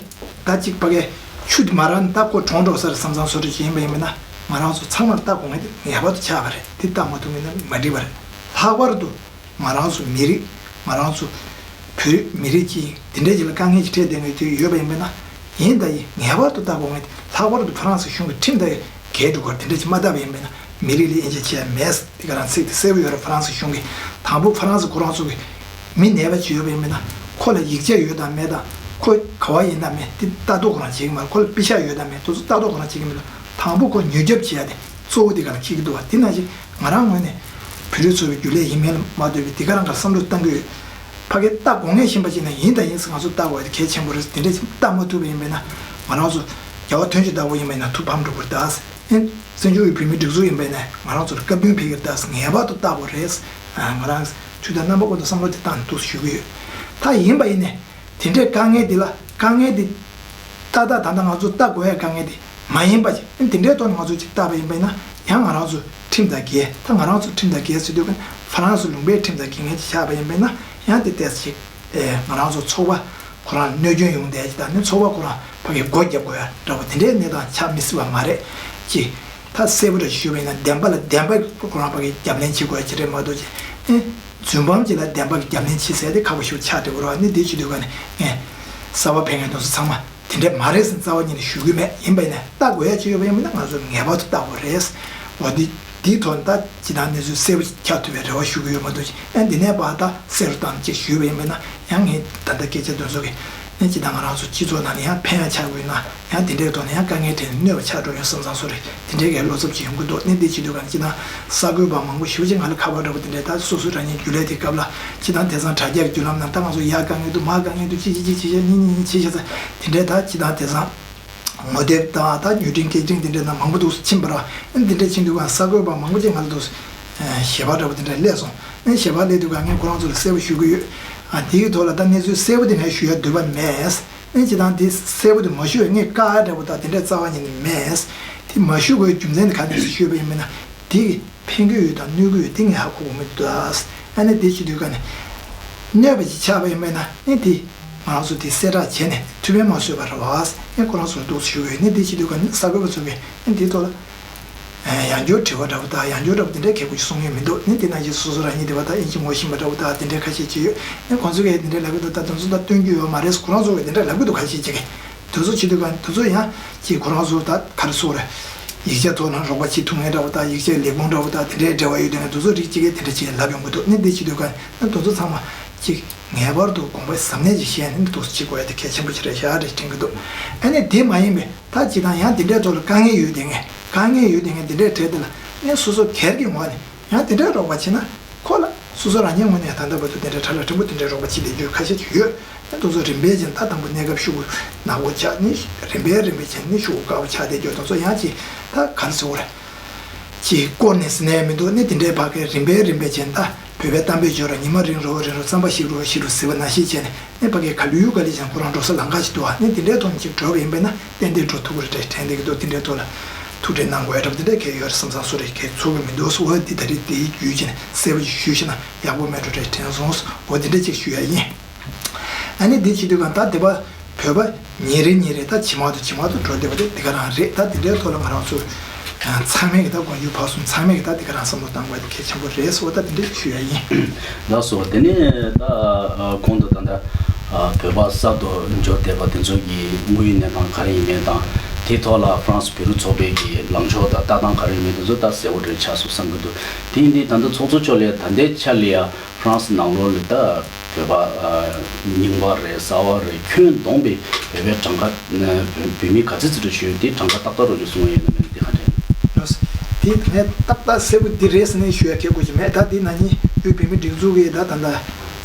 ད་ཅིག་ཕ་གའི་ཆུ་དེ་མ་རག་ན་ད་ཁོ་གྲོངས་འགྲོ་ས་རེད་བསམ་བསམ་བཟོ་འདྲ་ཅིག་ཡིན་པ་ཡིན་པས་ན་ང་རང་ཚོ་ཚང་མར་ལྟ་དགོས་ངེས་དེ་ངེས་པར་དུ་ཆགས་པ་རེད། དེ་ལྟ་མ་ཐུབ་མིན་ན་མ་འགྲིག་པ་རེད། ལྷག་པར་དུ། ང་རང་ཚོ་མི་རིགས་ང་རང་ཚོ་བོད་མི་རིགས་ཀྱི་འདི་འདྲའི་ཅིག་ལ་དཀའ་ངལ་ཅིག་འཕྲད་བསྡད་མཁན་དེ་ཡོད་པ་ཡིན་པས་ན། ཡིན་ད་ཡིན་ངེས་པར་དུ་ལྟ་དགོས་ངེས། ལྷག་པར་དུ་ཧྥ་རན་སི་གཞུང་གི་ཁྲིམས་དང་འགལ་འགྲོ་གར་དེ་འདྲ་ཅིག་མ་བལྟས་པ་ཡིན་པས་ན་མི་རིགས་ལ་དབྱེ་འབྱེད་བྱས་མེད། དེ་ག་རང་ཚིག་དེ་གསལ་པོ་ཡོད་རེད། ཧྥ་རན་སི་གཞུང་གིས་དང་པོ་ཧྥ་རན་སི་ཁོ་རང་ཚོ་གི་མི་ནད་པ་ཅིག་ཡོད་པ་ཡིན་པས་ན་ཁོ་ལ་ཡིག་ཆ་ཡོད་དང་མེད་དང་ཁོ་ག་བ་ཡིན་དང་མེད་དེ་ལྟ་རྟོག་ཁོ་རང་བྱེད་ཀྱི་མ་རེད། ཁོ་ལ་པེ་ཤག་ཡོད་དང་མེད་དེ་ཚོ་ལྟ་རྟོག་ཁོ་རང་བྱེད་ཀྱི་མི་འདུག་དང་པོ་ཁོ་མྱུར་སྐྱོབ་བྱེད་ཡ་དེ་གཙོ་བོ་དེ་ག་ལ་འཁེལ་གྱི་འདུག་བ། དེ་ནང་བཞིན། ང་རང་ངོས་ནས་བོད་རིགས་ཚོ་བའི་རྒྱུན་ལས་ཡིན་མིན་ལ་མ་ལྟོས་པའི་འདི་ག་རང་གར་བསམ་བློ་བཏང་གི་ཡོད། ཕ་གི་ལྟ་དགོས་ངེས་ཤེས་པ་ཅིག་ན་ཡིན་དང་ཡིན་ཟེར་ང་ཚོ་ལྟ་དགོས་དེ་གལ་ཆེན་པོ་རེད། དེ་འདྲས་ཅིག་ལྟ་མ་ཐུབ་པ་ཡིན་པས་ན་ང་རང་ཚོ་རྒྱལ་བ་དོན་གྱི་བདག་པོ་ཡིན་པས་ན་ཐུགས་ཕམ་འགྲོ་གི་རེད་ད། ཨེ་བཙན་བྱོལ་བའི་བོད་མིའི་སྒྲིག་འཛུགས་ཡིན་པས་ན་ང་རང་ཚོ་ལ་བཀའ་བཀྱོན་ཕེབས་ཀྱི་རེད་ད། ངེས་པར་དུ་ལྟ་དགོས་རེད། ང་རང་དུས་དང་རྣམ་པ་ཀུན་ཏུ་བསམ་བློ་དེ་བཏང་ནས་འདུག་ཞུ་གི་ཡོད། ད་ཡིན་པ་ཡིན་ནས། དེ་འདྲའི་དཀའ་ངལ་འདི་ལ་དཀའ་ངལ་འདི་ཏག་ཏག་ད་ལྟ་ང་ཚོ་ལྟ་དགོས་ཡ་དཀའ་ངལ་འདི་མ་ཡིན་པ་ཅིག་འདི་འདྲའི་ཐོག་ནས་ང་ཚོ་ཅིག་ལྟ་བ་ཡིན་པས་ན་ཡང་ང་རང་ཚོ་ཁྲིམས་དང་འགལ། ད་ང་རང་ཚོ་ཁྲིམས་དང་འགལ་ཟེར་དུས་ཀ་ཧྥ་རན་སི་ལུང་པའི་ཁྲིམས་དང་འགལ་ངེས་ཅིག་ཆགས་པ་ཡིན་པས་ན་ཡང་དེ་ལྟས་ཅིག་ང་རང་ཚོ་ཚོགས་པ་ཁོ་རང་གནོད་སྐྱོན་ཡོང་བསྡད་ཅིག་དང་ནི་ཚོགས་པ་ཁོ་རང་ཕ་གི་སྒོ་བརྒྱབ་དགོས་ཡ་འདྲ་པོ་དེ་འདྲའི་གནས་སྟངས་ཆགས་མི་སྲིད་པ་མ་རེད་ཅིག་ད་གསལ་པོ་རེ་ཞུས་པ་ཡིན་ན་བདེན་པ་ལ་བདེན་པ་ཁོ་རང་ཕ་གི་རྒྱབ་ལེན་བྱེད་དགོས་ཡ་ཅིག་རེད་མ་གཏོགས་ཅིག་ཨེ། རྫུན་པ་ཅིག་ལ་བདེན་པ་གི་རྒྱབ་ལེན་བྱེད་ཟེར་དེ་ཁག་པོ་ཞིག་ཆགས་འགྲོ་གི་རེད་བ། ནི་འདི་བྱེད་དུས་ག་ནས་ངས་གསར་པ་ཕེབས་མཁན་དེ་ཚོ་ཚང་མ་དེ་འདྲས་མ་རེད་ཟེར་རྩ་བ་ཉིད་ནས་ཞུ་གི་མེད། ཡིན་པ་ཡིན་ན་ལྟ་དགོས་ཡ་ཅིག་ཡོད་པ་ཡིན་པ་ན་ང་ཚོ་ངེས་པར་དུ་ལྟ་དགོས་རེད། འོ་འདི་འདིའི་ཐོག་ནས་ད་ཇི་ལྟར་གནས་ཚུལ་གསལ་པོ་ཆགས་ཐུབ་པའི་རེ་བ་ཞུ་གི་ཡོད་མ་གཏོགས་ཨ་འདི་ནས་ཕར་ད་གསལ་རུ་བཏང་ཅིག་ཞུས་པ་ཡིན་པ་ན་ཡང་ངས་ད་ལྟ་སྐད་ཆ་དེ་ཚོ་གི་ཨ་ཇི་ལྟར་ང་རང་ཚོ་སྤྱི་ཚོགས་ནང་ནས་ཡང་ཕན་ཡ་ཆགས་དགོས་ན། ཡང་དེ་འདྲའི་ཐོག་ནས་ཡང་དཀའ་ངལ་འཕྲད་ནས་གནོད་པ་ཆགས་འགྲོ་ཡོང་བསམ་བསམ་བཟོ་རེད། དེ་འདྲའི་གའི་བློ་འཚབ་ཅིག་ཡོང་གི་འདུག་ནི་འདི་བྱེད་དུས་ག་ནས་ཅི་ན་གསར་འགོད་པ་མང་པོ་ཞེ་པོ་ཅིག་ང་ལ་ཁ་པར་འདྲ་པོ་དེ་འདྲའི་ད་སོ་སོ་རང་ཉིད་རྒྱུན་ལས་དེ་སྐབས་ལ་ཅི་ན་དེང་སང་དྲ་རྒྱ་གི་བརྒྱུད་ལམ་ནང་ད་ང་ཚོ་ཡར་དཀའ་ངལ་འདུག་མར་དཀའ་ངལ་འདུག་ཅི་ཅི་ཅི་ཅི་བྱས་ཉིན་ཉིན་ཉིན་བྱས་བྱས་ཚེ་དེ་འདྲའི་ད་ཅི་ན་དེང་སང་ངོ་དེབ་དང་ད་ཉུ་ཏིན་སྐད་འཕྲིན་དེ་འདྲའི་ནང་མང་པོ་འདུག་ཕྱིན་པ་ར་འདི་འདྲའི་ཕྱིན་དུས་ག་ནས་གསར་འགོད་པ་མང་པོ་ཅིག་ང་ལ་འདུག་ཞལ་པར་འདྲ་པོ་དེ་འདྲ་སླེབས་སོང་། ཞལ་པར་སླེབས་དུས་ག་ངས་ཁོ་རང་ཚོ་ལ་གསལ་པོ་ཞུ་གི་ཡོད། ཨ་དེའི་ཐོག་ལ་ད་གནས་ཚུལ་གསལ་པོ་དེ་ངས་ཞུ་ཡ་འདོད་པ་མེད། ཨེ་ཅི་དང་དེ་གསལ་པོ་དེ་མ་ཞུ་བའི་ངས་བཀག་འདྲ་པོ་དང་དེ་འདྲ་རྩ་བ་ཉིད་ནས་མེད། དེ་མ་ཞུ་དགོས་རྒྱུ་མཚན་དེ་ག་ནས་ཞུས་པ་ཡིན་མིན་ན་དེ་གི་ཕན་གྱི་ཡོད་དང་གནོད་ཀྱི་ཡོད་དེ་ངས་ཧ་གོ་གི་མི་འདུག་ཨ་ནི་དེ་བྱེད་དུས་ག་ནས་གནོད་པ་ཅིག་ཆགས་པ་ཡིན་མིན་ན་ཨེ་དེ་ང་རང་ཚོ་དེ་གསལ་བསྒྲགས་བྱས་ནས་ཐུགས་ཕན་མ་གསོས་པ་རེད་བ། ཨེ་ཁོ་རང་ཚོར་འདུག་ཞུ་གི་ཡོད། ནི་དེ་བྱེད་དུས་ག་ནས་གསར་འགོད་པ་ཚོ་གིས་ཨེ་དེའི་ཐོག་ལ། ཡང་བསྐྱར་དྲི་བ་འདྲ་པོ་དང་ཡང་བསྐྱར་འདྲ་པོ་དེ་འདྲའི་གལ་པོ་ཞིག་གསུང་མཁན་མི་འདུག་ནི་དེ་ནང་བཞིན་སོ་སོ་རང་ཉིད་དེ་བ་དང་ཨིན་ཇི་ངོ་ཤེས་པ་འདྲ་པོ་དང་དེ་འདྲའི་ཁ་ཤས་ཅིག་ཡོད། ནི་ཁོང་ཚོ་གིས་དེ་འདྲའི་ལབ་ཀྱི་འདུག་ད་དེ་ཚོ་ད་སྟོན་རྒྱུ་ཡོད་མ་རེད། ཁོ་རང་ཚོ་གིས་དེ་འདྲའི་ལབ་ཀྱི་འདུག་ཁ་ཤས་ཅིག་གིས་དེ་ཚོ་བྱེད་དུས་ག་དེ་ཚོ་ཡང་ཅིག་ཁོ་རང་ཚོ་ད་ག་རེ་ཟེར་དགོས་རེད། ཡིག་ཆ་ཐོག་ལ་རོགས་པ་བྱེད་ཐུབ་མཁན་འདྲ་པོ་དང་ཡིག་ཆའི་ལས་ཁུངས་འདྲ་པོ་དང་དེ་འདྲའི་འབྲེལ་བ་ཡོད་དུས་ནས་དེ་ཚོ་རིགས་ཅིག་གིས་དེ་འདྲ་ཅིག་ལབ་ཡོང་གི་འདུག་ནི་དེ་བྱེད་དུས་ག་ནི་དེ་ཚོ་ཚང་མ་ཅིག་ངེས་པར་དུ་དགོངས་པའི་གཟབ་ནན་ཅིག་བཞེས་ནས་འདུག་སེ་བྱེད་དགོས་ཡ་དེ་གལ་ཆེན་པོ་ཅིག་རེད་ཤག་རེད་དྲན་གྱི་འདུག་ཨ་ནི་དེ་མ་ཡིན་པའི་ད་ཅི་དང་ཡང་དེ་འདྲའི་ཐོག་ལ་དཀའ་ངལ་ཡོད་དེ་ངས་དཀའ་ངལ་ཡོད་དེ་ངས་དེ་འདྲའི་གྲས་དེ་ལ་ངས་སོ་སོ་སྒེར་གྱི་ངོས་ནས་ཡང་དེ་འདྲའི་རོགས་པ་བྱེད་ན་ཁོ་ལ་སོ་སོ་རང་ཉིད་ངོས་ནས་ད་ལྟ་བར་དུ་དེ་འདྲའི་གྲ་ལ་ཕྲན་བུ་དེ་འདྲའི་རོགས་པ་བྱེད་བསྡད་རྒྱུ་ཁ་ཤས་ཅིག་ཡོད། ཨ་དེ་ཚོ་རིམ་པས་བྱས་ད་དང་པོ་གནས་སྐབས་ཤུགས་ནག་པོ་ཆགས་ནི་རིམ་པས་རིམ་པས་བྱས་ནི་ཤུགས་དཀའ་བ་ཆགས་བསྡད་རྒྱུ་དེ་ཚོ་ཡང་ཅིག་ད་ག་རེ་ཟེར་དགོས་རེད། ཅིག་བསྐོར་ནས་ཟིན་ནས་མི་འདུག་ནི་དེ་འདྲའི་བར་གའི་རིམ་པས་རིམ་པས་བྱས་ད་བོད་པའི་གཏམ་དཔེ་བརྗོད་ར་ཉི་མ་རིང་རུ་རིང་རུ་རྩམ་པ་ཞིག་རུ་ཞིག་རུ་ཟེར་བ་ནང་བཞིན་བྱས་ནས་ནི་ཕ་གིའི་ག་ལུས་ག་ལི་ཅན་ཁོ་རང་འགྲོ་ས་ལམ་ཁ་ཞིག་འདུག་ཨ་ནི་དེ་འདྲའི་ཐོག་ནས་ཅིག་འགྲོ་བ་ཡིན་པས་ན་ཏན་ཏན་འགྲོ་ཐུབ་ཀྱི་རེད་དྲན་བསྡད་ཀྱི་འདུག་དེ་འདྲའི་ཐོག་ལ་ཐུགས་ཁྲལ་གནང་དགོས་ཡ་འདྲ་པོ་དེ་འདྲ་གལ་ཡོད་རེད་བསམ་བསམ་བཟོ་རེད། གལ་ཚོར་གྱི་མི་འདུག་འོ་འདི་ད་རེས་དེའི་བརྒྱུད་བྱས་ནས་གསལ་པོ་ཞིག་ཞུས་ཤེ་ན་ཡག་པོ་མེད་འགྲོ་རེད་དྲན་སོང་། འོ་དེ་འདྲ་ཅིག་ཞུ་ཡ་ཡིན། ཨ་ནི་འདི་བྱེད་དུས་གང་ལྟར་དེ་བ་བོད་པ་ཉིན་རེ་ཉིན་རེ་ད་ཇེ་མང་དུ་ཇེ་མང་དུ་འགྲོ་བསྡད་པ་དེ་འདི་ག་རང་རེད། ད་དེ་འདྲའི་ཐོག་ལ་ང་རང་ཚོ་ཚང་མས་ཀྱི་ད་མགོན་སྐྱབས་ཕར་ཚུར་ཚང་མས་ཀྱི་ད་འདི་ག་རང་བསམ་བློ་གཏང་དགོས་དེ་གལ་ཆེན་པོ་རེད་ཟེར་བ་ད་དེ་འདྲ་ཞིག་ཞུ་ཡ་ཡིན། ལགས་སོ། དེ་ནས་ད་གོང་དུ་ད་ལྟ་བོད་པ་གསར་དུ་འབྱོར་བསྡད་པ་དེ་ཚོ་གི་དངོས་ཡོད་གནས་སྟངས་ག་རེ་ཡིན་མིན་དང་དེའི་ཐོག་ལ་ཧྥ་རན་སི་བོད་རིགས་ཚོགས་པའི་གི་ལངས་ཕྱོགས་དང་ལྟ་སྟངས་ག་རེ་ཡིན་མིན་དེ་ཚོ་ད་གསལ་པོ་རེ་ཆགས་སོང་བསམ་གྱི་འདུག་དེ་ཡིན་དུས་ད་ལྟ་ཚོགས་གཙོ་མཆོག་ལ་ད་ལྟའི་ཆ་ལ་ཡ། ཧྥ་རན་སི་ནང་ལོགས་ལ་ད་བོད་པ་རྙིང་པ་རེད་གསར་པ་རེད་ཁྱོན་བསྡོམས་པའི་བོད་པའི་གྲངས་ཀ་བོད་མི་ག་ཚོད་ཙམ་རེད་ཞུས་དེ་གྲངས་ཀ་ཏག་ཏག་རོ་ཞུ་གསུང་ཡོད་ན་མེད་དེ་ཧ་ཅང་། དེ་ངས་ཏག་ཏག་གསལ་པོ་འདི་རེད་ཟེར་ནས་ཞུ་ཡ་གལ་དགོས་ཀྱི་མེད། ད་འདི་ན་ནི་ བོད་མི་སྒྲིག་འཛུགས་ཀྱིས་ད་ད་ལྟ་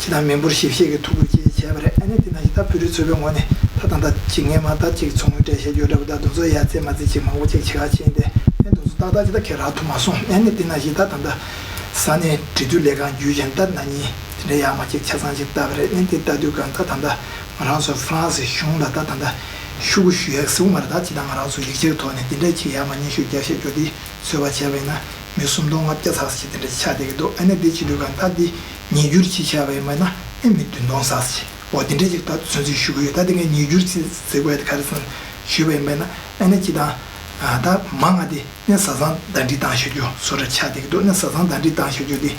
ཅི་དང་མི་འབོར་ཞེ་བཤད་ཀྱི་ཐུགས་ཁུར་ཅིག་བྱས་པ་རེད། ཨ་ནི་དེ་ནང་བཞིན་ད་བོད་རིགས་ཚོགས་པའི་ངོས་ནས་ད་ད་ལྟ་ཅིག་སྔས་མ་ད་ཅིག་ཚོགས་དངུལ་སྤྲད་བཞག་རྒྱུ་འདྲ་པོ་ད་དེ་ཚོ་ཡ་རྩེ་མ་རྩེ་ཅིག་མང་པོ་ཅིག་བྱེད་ཁ་ཕྱིན་ཏེ་ཨ་ནི་དེ་ཚོ་ཏག་ཏག་ཅིག་ད་ཁྱེད་རག་ཐུབ་མ་སོང་། ཨ་ནི་དེ་ནང་བཞིན་ད་ད་ལྟ་ས་གནས་འབྲེལ་མཐུད་ལས་ཁང་བརྒྱུད་བཞིན་ད་ན་ནིང་དེ་འདྲ་ཡག་མ་ཅིག་ཆ་ཚང་ཅིག་བཏབ་པ་རེད། ཨ་ནི་དེ་ལྟ་དུས་གང་ད་ད་ལྟ་ང་རང་ཚོ་ཧྥ་རན་སི་གཞུང་ལ་ད་ད་ལྟ་ཤོག་གུ་ཞུ་ཡག་ཟེར་བ་མ་རེད། ད་ཅི་ད་ང་རང་ཚོ་ཡིག་ཆའི་ཐོག་ནས་དེ་འདྲ་ཅིག་ཡག་མ་སྙན་ཞུ་རྒྱག་བཞག་རྒྱུ་དེ་ཚོད་པ་བྱས་པ་ཡིན་ན་མི་སུམ་སྟོང་ལྔ་བརྒྱ་ཙམ་ཞིག་དེ་འདྲ་ཆགས་བསྡད་ཀྱི་འདུག་ཨ་ནི་དེ་བྱེད་དུས་གང་ལྟར་དེ་ཉིས་འགྱུར་ཅིག་ཆགས་པ་ཡིན་པ་ན་ཨེ་མི་བདུན་སྟོང་ཙམ་ཞིག་འོ་དེ་འདྲ་ཅིག་ད་ཚོད་འཛིན་ཞུ་གི་ཡོད། ད་དེ་ངས་ཉིས་འགྱུར་ཅིག་ཟེར་དགོས་ཡ་དེ་ག་རེ་ཟེར་ན་ཞུས་པ་ཡིན་པ་ན་ཨ་ནི་ཅི་དང་ད་མང་ང་དེ་ནས་བཟའ་ཚང་ཟླ་སྒྲིལ་བཏང་བཞག་རྒྱུ་བཟོ་འདྲ་ཆགས་བསྡད་ཀྱི་འདུག་ནས་བཟའ་ཚང་ཟླ་སྒྲིལ་བཏང་བཞག་རྒྱུ་དེ་